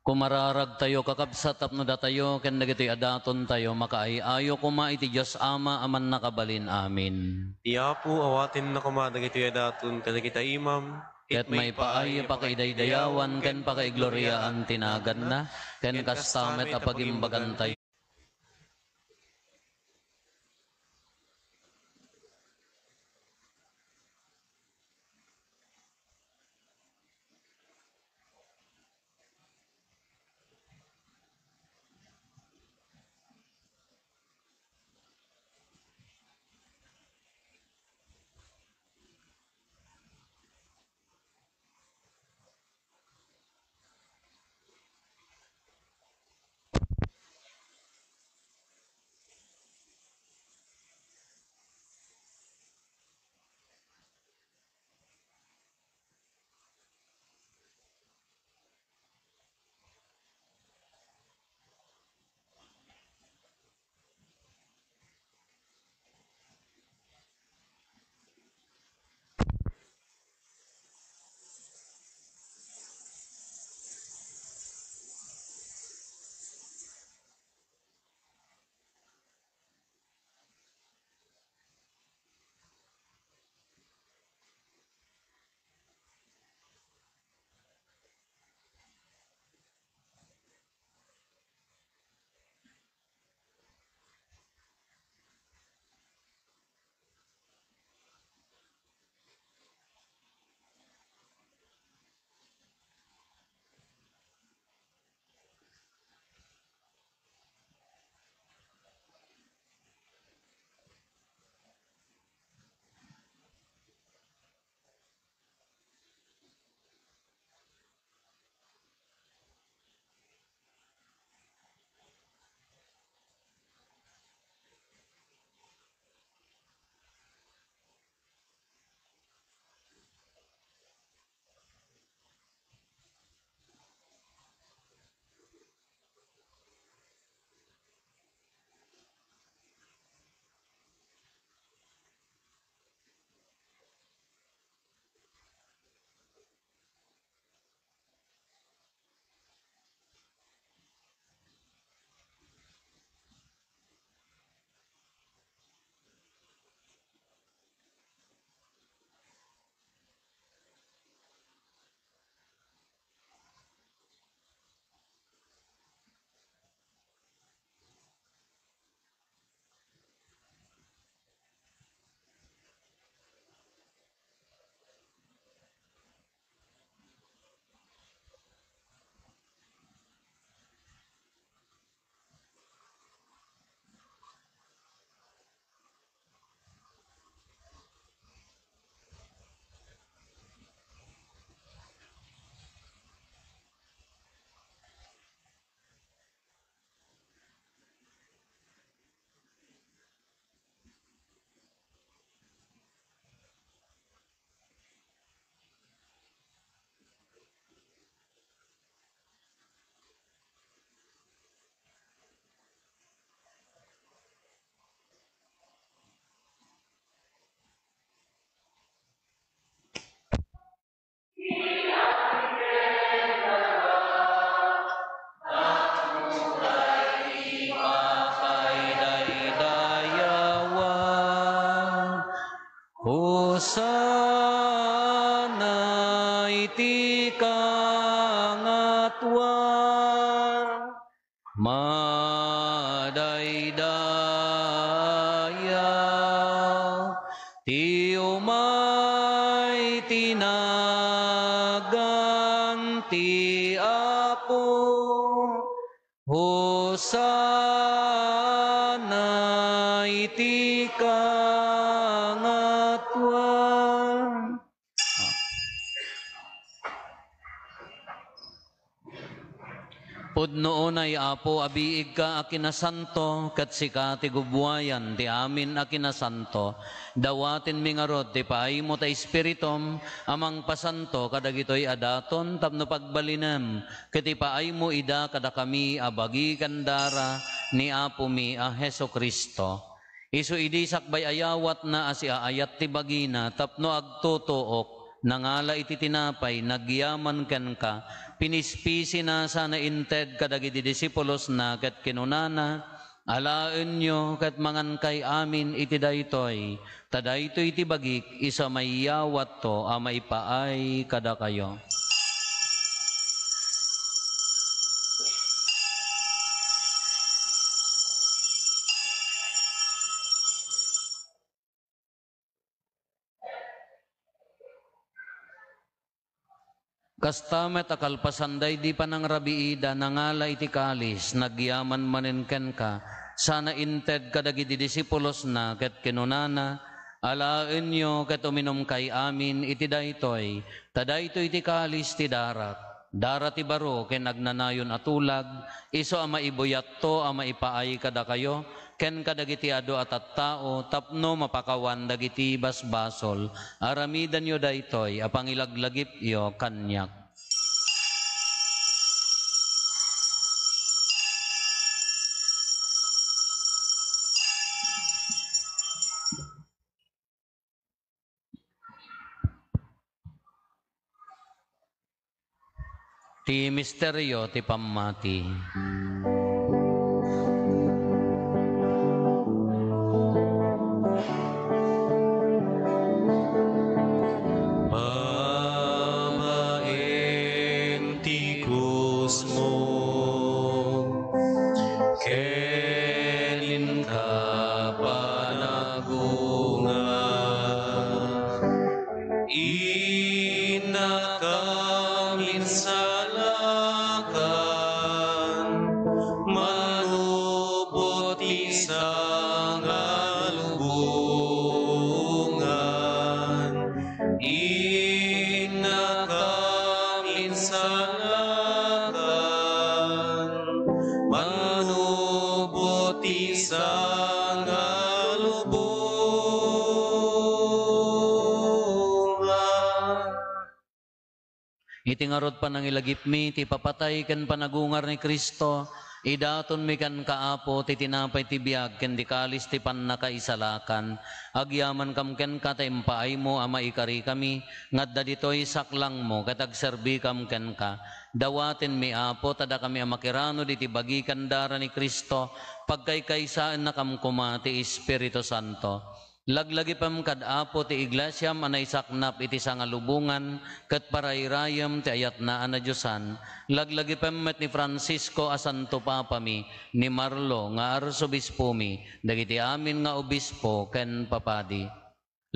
Kumararagtayo, kakabsat, tapno datayo ken dagitoy a datontayo makaay-ayo koma iti Dios Ama a Mannakabalin. Amen. Ti Apo awatenna koma dagitoy a daton kadagita imam, ket maipaay a pakaidaydayawan ken pakaigloriaan ti naganna, ken kasta met a pagimbagantayo. Tua, madaydayaw ti umay ti nagan ti Apo. Hosanna iti kangatuan. Pudno unay, Apo, a biigka a kinasanto, ket sika ti gubbuayan ti amin a kinasanto. Dawatenmi ngarud ti paaymo ta Espiritum a mangpasanto kadagitoy a daton tapno pagbalinem ket ipaaymo ida kadakami a bagi ken dara ni Apomi a Jesu-Cristo. Isu idi sakbay a yawatna a siaayat ti bagina tapno agtutuok, nangala iti tinapay, nagyaman kenka, pinispisina sana inted kadagiti disipulosna ket kinunana, "Alaenyo ket mangankay amin iti daytoy, ta daytoy ti bagik isu a maiyawatto a maipaay kadakayo." Kasta met a kalpasan daydi panangrabiida, nangala iti kalis, nagyaman manen kenka, sana inted kadagiti disipulosna, ket kinunana, "Alaenyo ket uminumkay amin iti daytoy, ta daytoy ti kalis ti darak, dara ti baro ken agnanayon a tulag, isu a maibuyatto a maipaay kadakayo ken kadagiti adu a tattao tapno mapakawan dagiti basbasol. Aramidenyo daytoy a pangilaglagipyo kaniak." Ti misterio ti pammati. Babaen ti krusmo, ken inka panagungar. Innakam insalakan, manubot ti sangalubongan. Innakam insalakan, manubot ti sangalubongan. Iti ngarud panangilagipmi ti ipapatay ken panagungar ni Cristo, idatonmi kenka, Apo, ti tinapay ti biag ken ti kalis ti pannakaisalakan. Agyamankam kenka ta impaaymo a maikarikami nga adda ditoy saklangmo ket agserbikam kenka. Dawatenmi, Apo, ta dakami a makiranud iti bagi ken dara ni Cristo, pagkaykaysaennakam koma ti Espiritu Santo. Laglagipem kad Apo ti iglesiam a naisaknap iti sangalubongan ket parayrayem ti ayatna a nadiosan. Laglagipem met ni Francisco a Santo Papami, ni Marlo nga Arsobispomi, dagiti amin nga obispo ken papadi.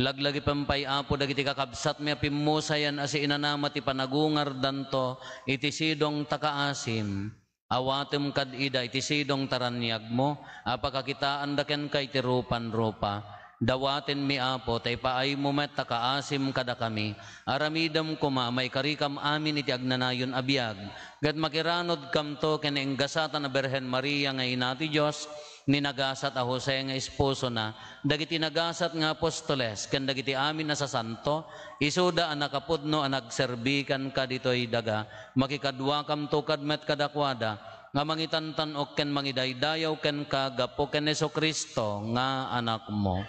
Laglagipem pay, Apo, dagiti kakabsatmi a pimmusayan a siinanama ti panagungardanto iti sidong ta kaasim. Awatem kad ida iti sidong ta raniagmo a pakakitaanda kenka iti rupan-rupa. Dawatenmi, Apo, ta ipaaymo met ta kaasim kadakami. Aramidem koma a maikarikam amin iti agnanayon a biag, ket makiranudkamto ken ni enggasatan a Birhen Maria nga Ina ti Dios, ni nagasat a Jose nga esposona, dagiti nagasat nga apostoles, ken dagiti amin a sasanto, isuda a nakapudno a nagserbi kenka ditoy daga. Makikaduakamto kad met kadakuada nga mangitantan-ok ken mangidaydayaw kenka gapu ken Jesu-Cristo nga Anakmo.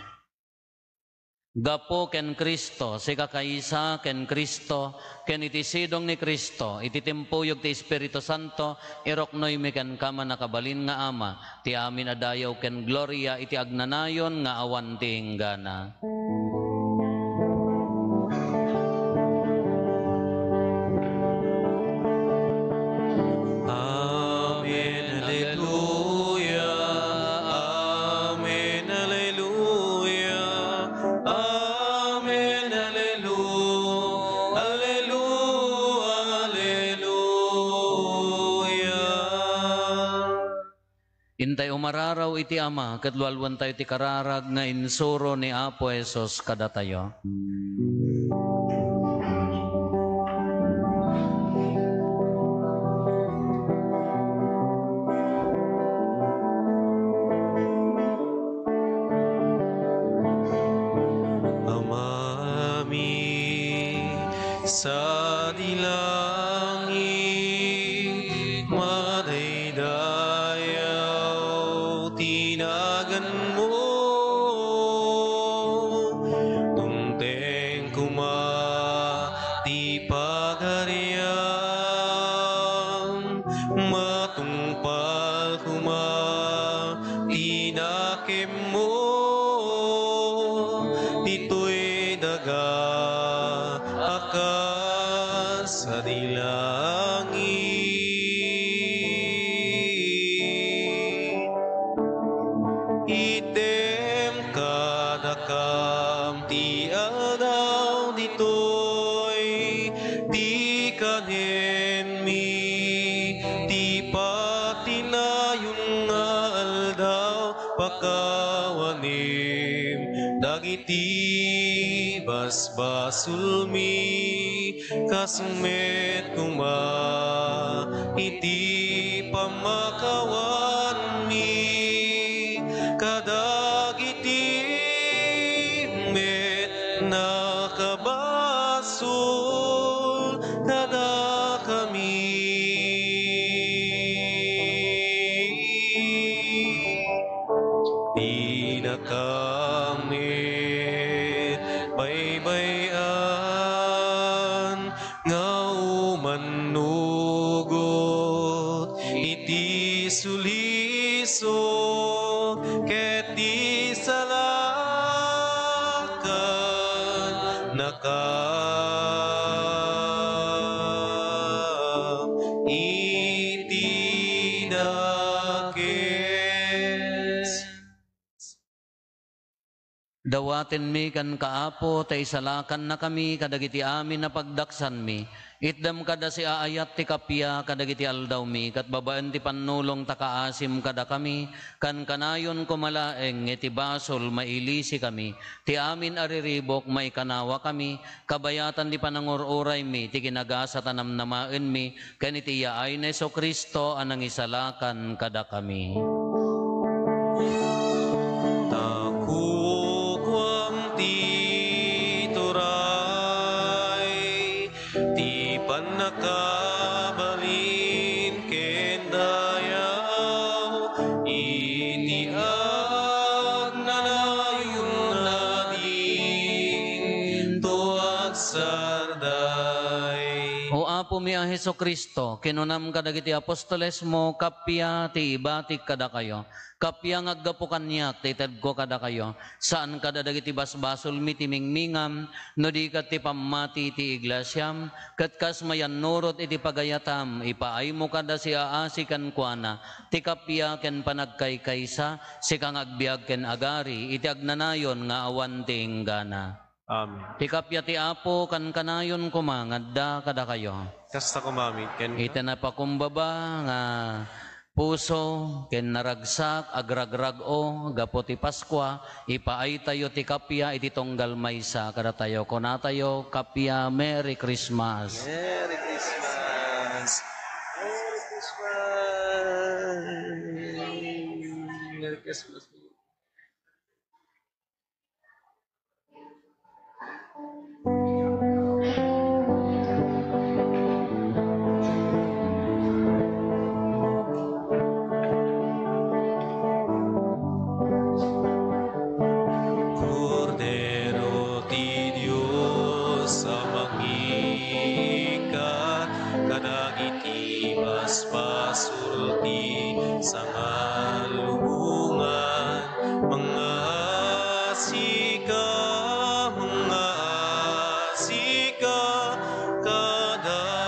Gapu ken Cristo, sikakaysa ken Cristo, ken iti sidong ni Cristo, iti timpuyog ti Espiritu Santo, iruknoymi kenka, mannakabalin nga Ama, ti amin a dayaw ken gloria iti agnanayon nga awan ti inggana. Intay umararaw iti Ama, ket lualuentayo ti kararag nga insuro ni Apo Jesus kadatayo. Amami, sadi langit, madaydayaw ti naganmo. Tungteng koma ti pagariam, matungpal koma ti nakemmo, ditoy daga a kas sadi langit. Item kadakam ti aldaw ditoy, ti kanenmi ti patinayon nga aldaw, pakawanem dagiti basbasolmi, kas met koma iti pammakawanmi kadagiti met nakabasol kadakami. Dinakam met baybay-an nga umannugot iti suliso ket ti salakannakam iti dakes. Dawatenmi kenka, Apo, ta isalakannakami kadagiti amin a pagdaksanmi. Itdem kada siaayat ti kappia kadagiti aldawmi, ket babaen ti pannulong ta kaasim kadakami, kankanayon koma laeng iti basol mailisikami. Ti amin a riribuk maikanawakami, kabayatan ti panangur-uraymi ti kinagasat a namnamaenmi, ken iti yaay ni Jesu-Cristo a nangisalakan kadakami. Ta kukuam ti turay, ti pannakabalin ken dayaw, iti agnanayon a dinto agsarday. O Apomi a Jesu-Cristo, kinunam kadagiti apostolesmo, kappia ti ibatik kadakayo. Kappia nga aggapu kaniak ti itedko kadakayo. Saan kada dagiti basbasolmi ti mingmingam, no di ket ti pammati ti iglesiam, ket kas mayannurot iti pagayatam, ipaaymo kada siaasi kenkuana ti kappia ken panagkaykaysa, sika nga agbiag ken agari iti agnanayon nga awan ti inggana. Amen. Ti kappia ti Apo kankanayon koma nga adda kadakayo. Kasta koma met kenka. Iti napakumbaba nga puso ken naragsak, agragrag-o gapu ti Paskua, ipaaytayo ti kappia iti tunggal maysa kadatayo. Kunatayo, kappia, Merry Christmas. Merry Christmas. Merry Christmas. Merry Christmas. Kordero ti Dios a mangikat kadagiti basbasol ti sangallubongan, mangngaasika, mangngaasika kadakami.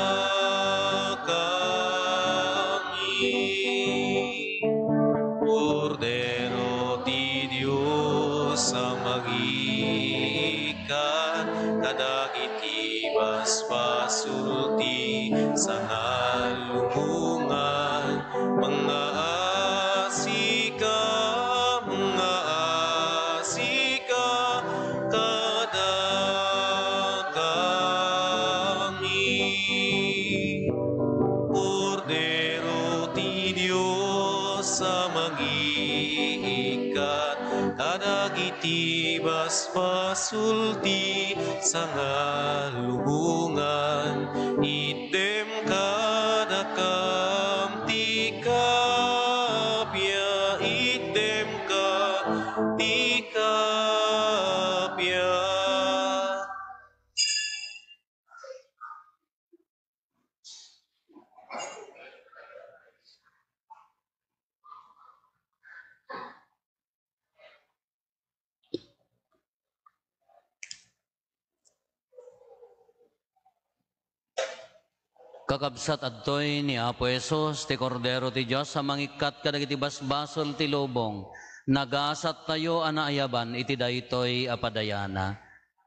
Kordero ti Dios a mangikat kadagiti basbasol ti sangallubongan, mangngaasi sa mangiikkat kadagiti basbasol ti sangalubongan. Itdem kadakam ti kappia, itdem ka ti kappia. Kakabsat, adtoy ni Apo Jesus, ti Kordero ti Dios a mangikkat kadagiti basbasol ti lubong. Nagasattayo a naayaban iti daytoy a padayana.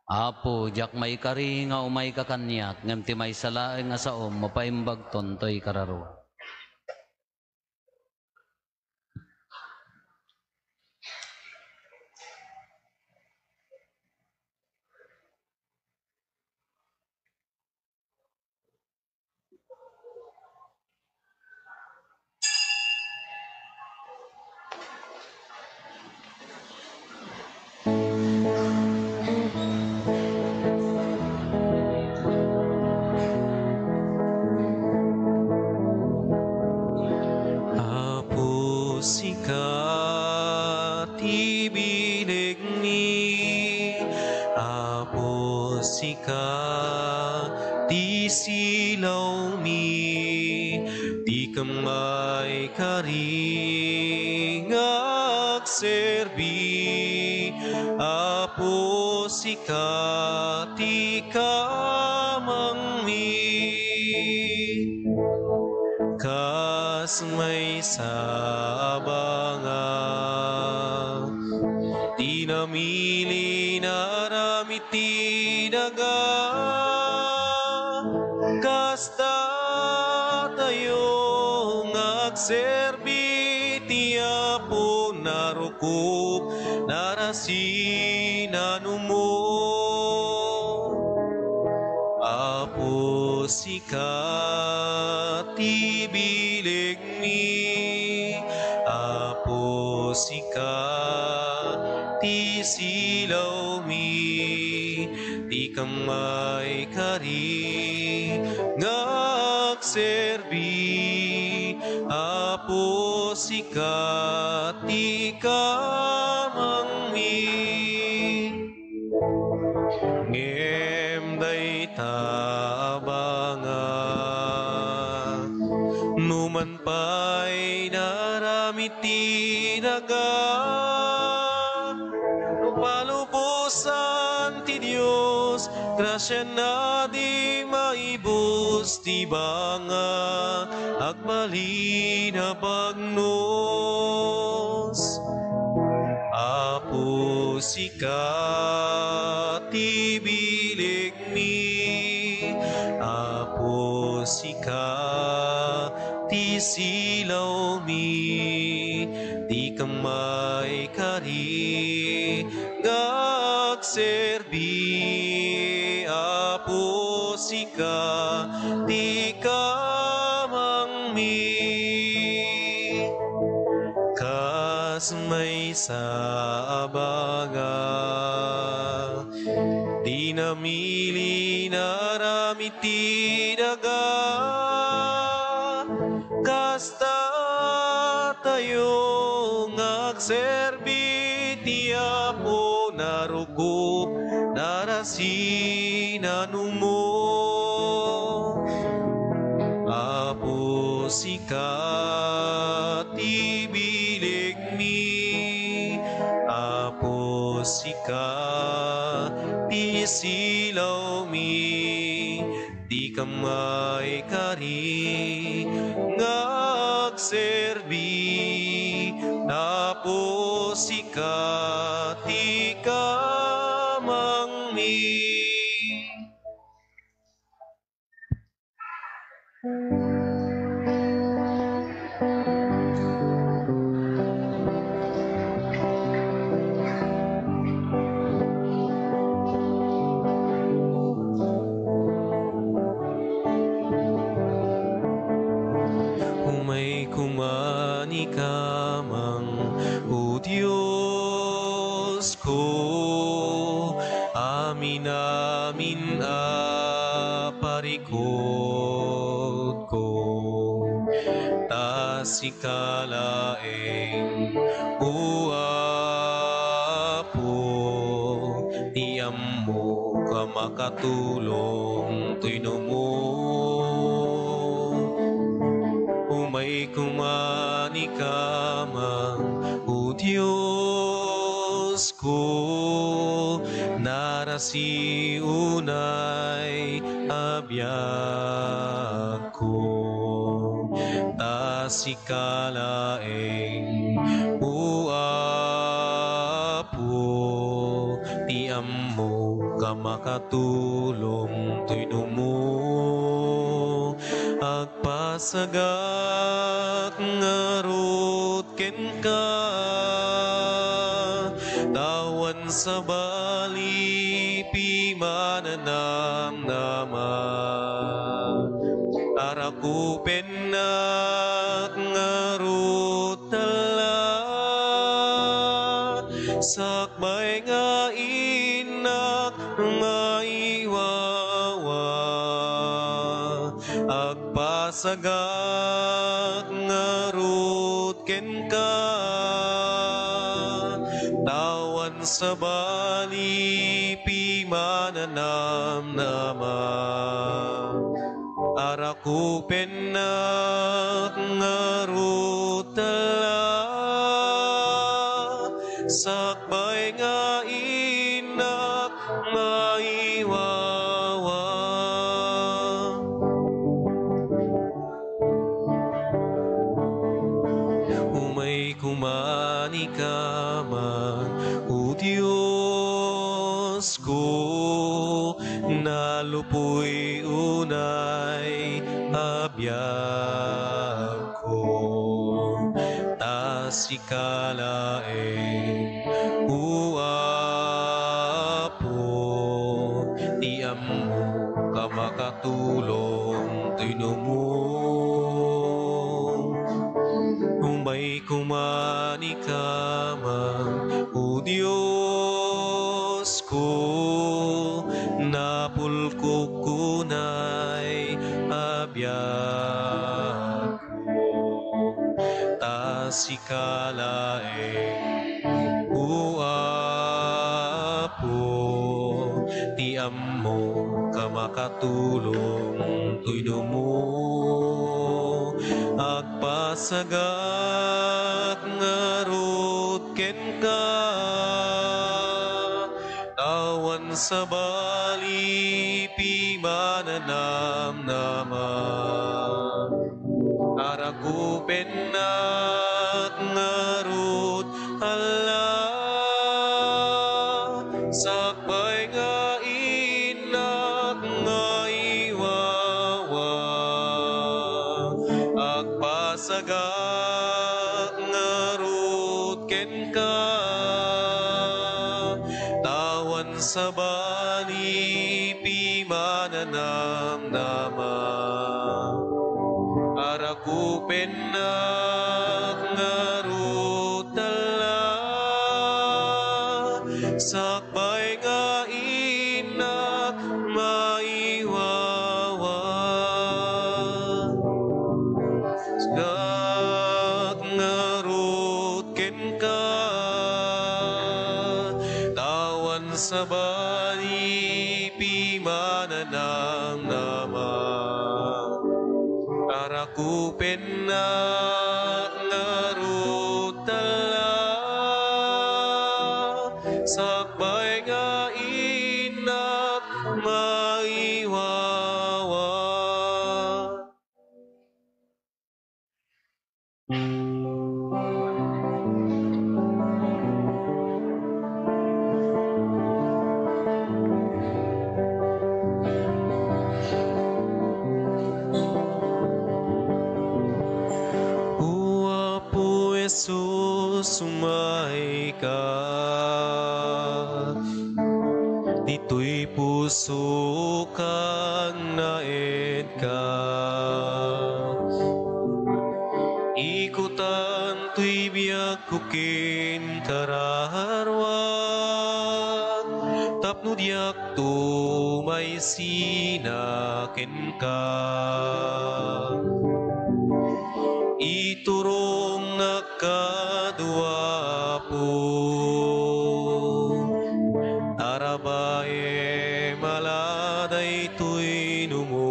Apo, diak maikari nga umayka kaniak, ngem ti maysa laeng a saom, mapaimbagton toy kararua. Apo, sika ti bilegmi. Apo, sika ti silawmi. Dikam maikari nga agserbi. Apo, sika ti kamangmi. Kas maysa a banga, ti namili nga aramid ti daga. Kasta tayo nga agserbi ti Apo, narukop, narasi, nanumo. Apo, sika ti bilegmi. Apo, sika ti silawmi. Dikam maikari nga agserbi. Apo, sika ti kamangmi. Ngem dayta a banga, numan pay naaramid ti daga, no palubosan ti Dios, grasiana di maibus ti banga, agbalin a bagnos. Apo, sika ti bilegmi. Apo, sika ti silawmi. Dikam maikari nga agserbi. Apo, sika ti kamangmi. Kas maysa a banga, ti namili nga aramid ti daga. Kasta tayo nga agserbi ti Apo, narukop, narasi, nanumo. Apo, sika ti bilegmi. Apo, sika ti silawmi. Dikam maikari nga agserbi. Apo, sika ti kamangmi. Umay koma Ikaman, O Diosko, amin-amin a parikutko, ta sika laeng, O Apo, ti ammok a makatulong toy no mo. Umayko man ikaman, O Diosko, narasi unay a biagko, ta sika laeng, O Apo, ti ammok a makatulong toy no mo. Agpasagak ngarud kenka, ta awan sabali pimananamnama. Arakupennak ngarud, Ala, sakbay nga innak maiwawa. Agpasagak ngarud kenka, ta awan sabali pimananamnama. Arakupennak ngarud, Ala, sakbay nga innak maiwawa. Umayko man ikaman, O Diosko, nalupoy unay a biagko, ta sika laeng, O Apo, ti ammok a makatulong toy no mo. Umayko man ikaman, O Diosko, napulkok unay a biagko, ta sika laeng, O Apo, ti ammok a makatulong toy no mo. Agpasagak ngarud kenka, ta awan sabali pimananamnama. Arakupennak ngarud, Ala, sakbay nga innak maiwawa. Agpasagak ngarud kenka, ta awan sabali pimananamnama. Arakupennak ngarud, Ala, sakbay nga innak maiwawa. Agpasagak ngarud kenka, ta awan sabali pimananamnama. Arakupennak ngarud, Ala, sakbay nga innak maiwawa. O Apo Jesus, umayka. Ditoy pusok agnaedka. Tan toy biagko ken kararuak, tapno diakto maisina kenka. Iturongnak kano, Apo, arabaem ala daytoy numo.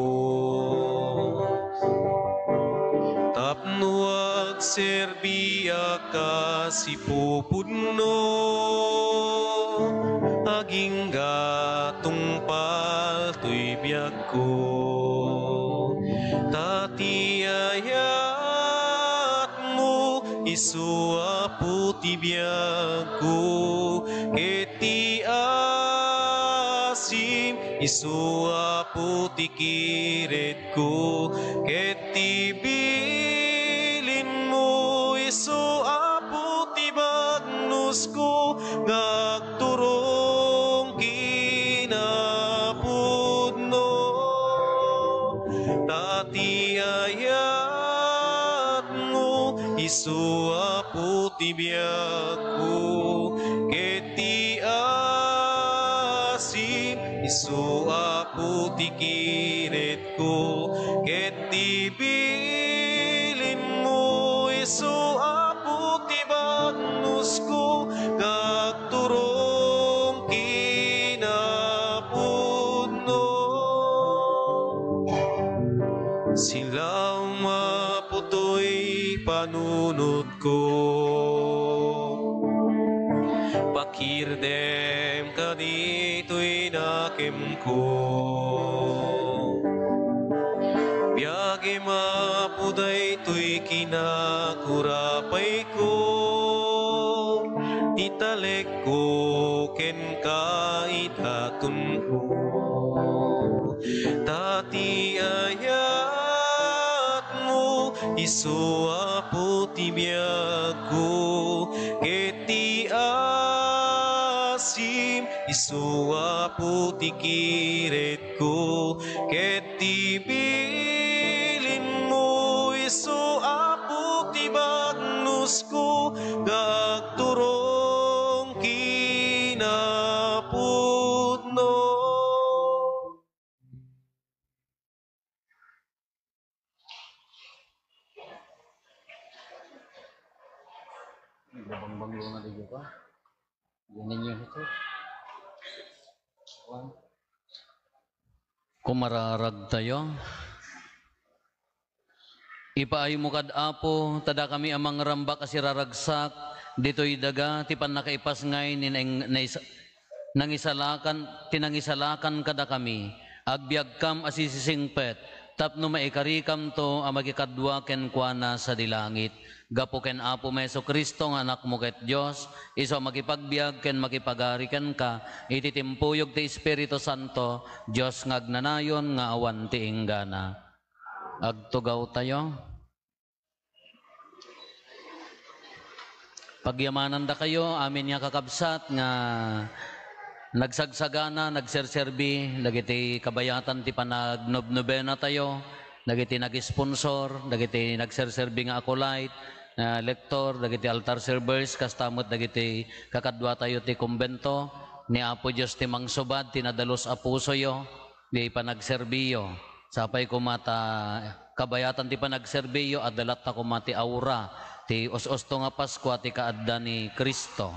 Tapno agserbiak a sipupudno, agingga tungpal toy biagko. Ta ti ayatmo, isu Apo ti biagko, ket ti asim, isu Apo ti kiretko, ket ti bilinmo, isu Apo ti bagnosko, nga agturong kinapudno. Ta ti ayatmo, isu Apo ti biagko, ket ti asim, isu Apo ti kiretko, ket ti bilinmo, isu Apo ti bagnosko, nga agturong kinapudno. Silaom, Apo, toy panunotko. Pakirdem kaditoy nakemko. Biagem, Apo, daytoy kinakurapayko, ti talekko ken kaidatonko. Ta ti ayatmo, isu Apo ti biagko, ket ti asim, isu Apo ti kiretko, ket ti bilinmo, isu Apo ti bagnosko, nga agturong kinapudno. Nagbabangbanglona di ba? Yan ninyo ito. Kumararag tayo. Ipaaymo kad Apo, ta dakami a mangrambak a siraragsak, ditoy daga ti pannakaipasngay ni naing-, nais-, nangisalakan, ti nangisalakan kadakami. Agbiagkam a sisisingpet, tapno maikarikamto a makikadua kenkuana sadi langit. Gapu ken Apo Jesu-Cristo nga Anakmo ket Dios, isu a makipagbiag ken makipagari kenka iti timpuyog ti Espiritu Santo, Dios nga agnanayon nga awan ti inggana. Agtugawtayo. Pagyamanandakayo, amin nga kakabsat nga nagsagsagana, nagserserbi dagiti kabayatan ti panagnobnobenatayo, dagiti nag-sponsor, dagiti nagserserbi nga acolyte, ah, lector, dagiti altar servers, kasta met dagiti kakaduatayo ti kumbento. Ni Apo Dios ti mangsubad ti nadalus a pusoyo, ti panagserbiyo. Sapay koma ta kabayatan ti panagserbiyo, adda latta koma ti aura, ti us-usto nga Paskua ti kaadda ni Cristo.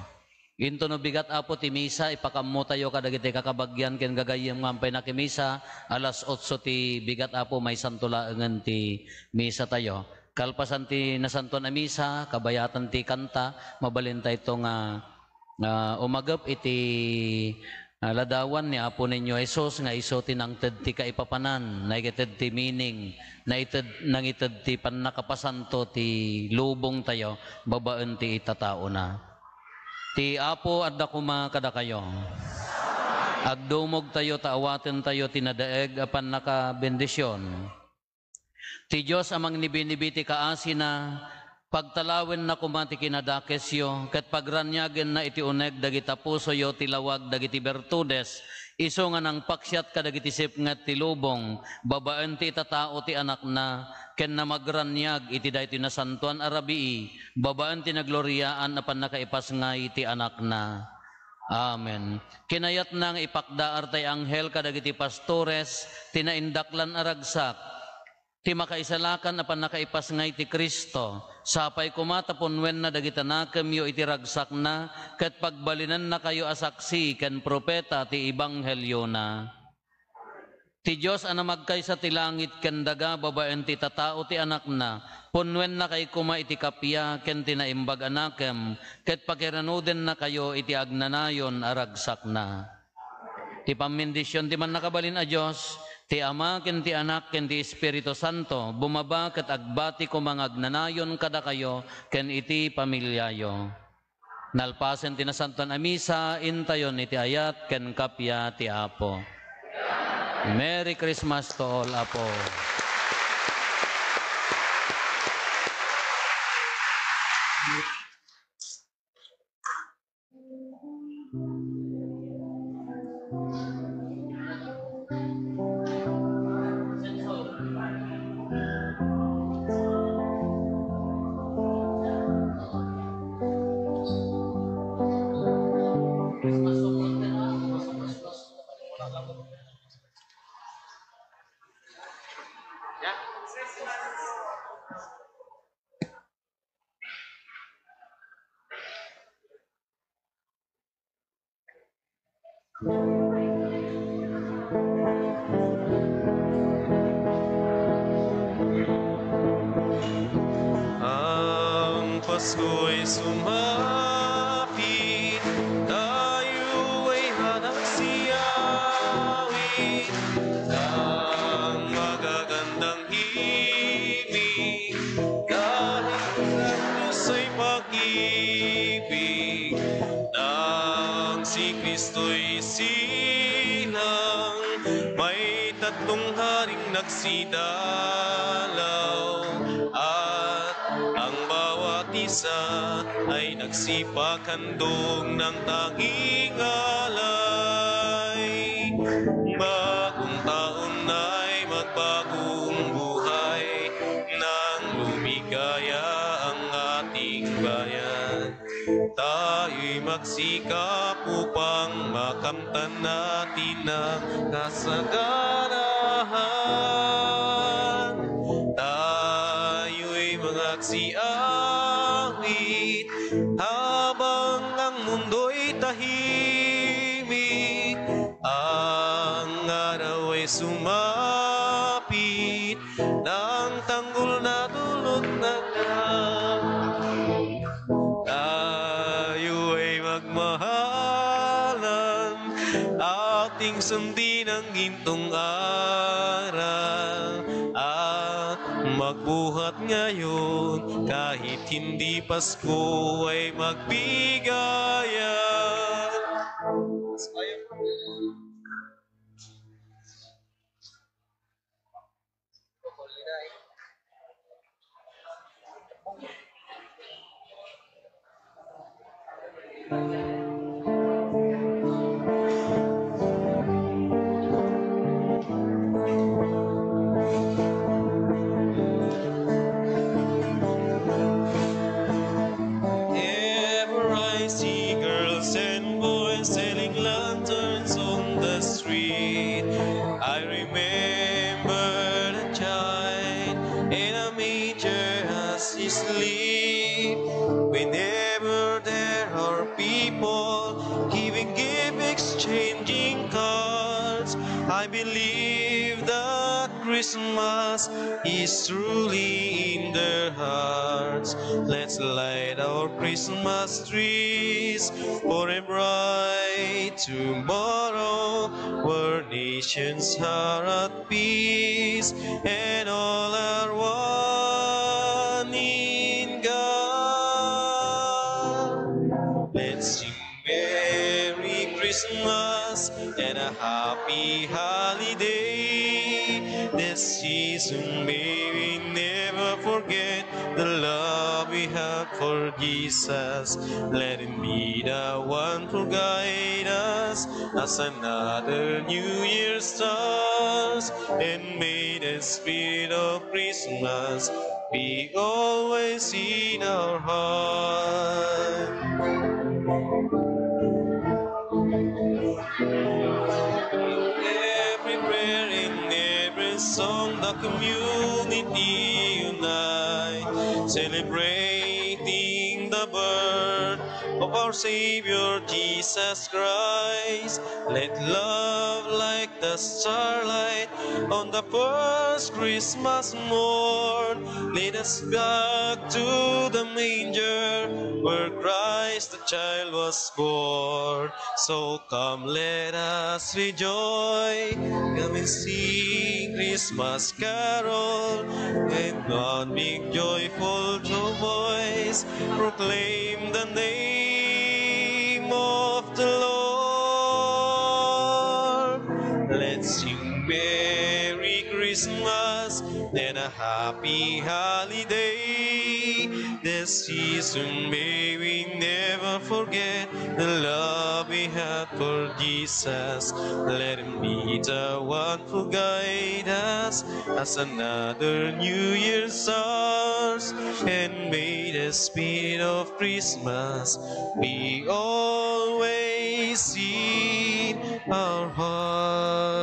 Into no bigat, Apo, ti misa, ipakammotayo kadagiti kakabagian ken gagayyem nga ampay nakimisa, alas otso ti bigat, Apo, maysanto laengen ti misa tayo. Kalpasan ti nasantuan a misa, kabayatan ti kanta, mabalintayto nga, ah, umagep iti, ah, ladawan ni Apo ninyo Jesus nga isu ti nangted ti kaipapanan, naited ti meaning, naited, nangited ti pannakapasanto ti lubongtayo babaen ti itataona. Ti Apo adda koma kadakayo. Agdumogtayo ta awatentayo ti nadaeg a pannakabendision. Ti Dios a mangnibinibi ti kaasina, pagtalawenna koma ti kinadakesyo, ket pagraniagenna iti uneg dagita pusoyo ti lawag dagiti bertudes Isu nga nangpaksiat kadagiti sipnget ti lubong babaen ti itatao ti Anakna, ken namagraniag iti daytoy nasantoan a rabii babaen ti nagloriaan a pannakaipasngay ti Anakna. Amen. Kinayatna nga ipakdaar tay anghel kadagiti pastores ti naindaklan a ragsak, ti makaisalakan a pannakaipasngay ti Cristo. Sapay koma ta punnoenna dagiti nakemyo iti ragsakna ket pagbalinennakayo a saksi ken profeta ti ebangheliona. Ti Dios a namagkaysa ti langit ken daga babaen ti itatao ti Anakna, punnoennakay koma iti kappia ken ti naimbag a nakem, ket pakiranudennakayo iti agnanayon a ragsakna. Ti pammendision ti Mannakabalin a Dios, ti Ama ken ti Anak ken ti Espiritu Santo, bumaba ket agbati koma nga agnanayon kadakayo ken iti pamiliayo. Nalpasen ti Nasantoan a Misa, intayon iti ayat ken kappia ti Apo. Merry Christmas to all, Apo. Ang Pasko ay sumapit, tayo ay hanapsiawit, ang magagandang himig, dahil ang Diyos ay pag-ibig, nang si Kristo'y silang, may tatlong haring nagsidalaw, at ang bawat isa ay nagsipaghandog ng tanging alay. Bagong taon ay magbagong buhay, nang lumigaya ang ating bayan. Tayo'y magsikap upang makamtan natin ang kasaganahan. Tayo'y mangaksi-awit habang ang mundo'y tahimik. Ang araw ay sumapit, ang tanggol nadulot na. Tayo ay magmahalan, ating sundin ang gintong aral, at magbuhat ngayon, kahit hindi Pasko ay magbigayan. Ever I see girls and boys selling lanterns on the street, I remember the child in a manger as he sleep. Whenever there are people giving gift, exchanging cards, I believe that Christmas is truly in their hearts. Let's light our Christmas trees for a bright tomorrow, where nations are at peace and all are one in God. Let's sing Merry Christmas and a Happy Holiday. This season may we never forget the love we have for Jesus. Let him be the one to guide us as another New Year starts. And may the spirit of Christmas be always in our heart. Every prayer and every song, the community unite, celebrating the birth of our Savior Jesus Christ. Let love like the starlight on the first Christmas morn lead us back to the manger where Christ the child was born. So come, let us rejoice, come and sing Christmas carol, and one big joyful voice proclaim the name of the Lord. Let's sing Merry Christmas and a Happy Holiday. This season may we never forget the love we had for Jesus. Let him be the one who guide us as another New Year starts. And may the spirit of Christmas be always in our hearts.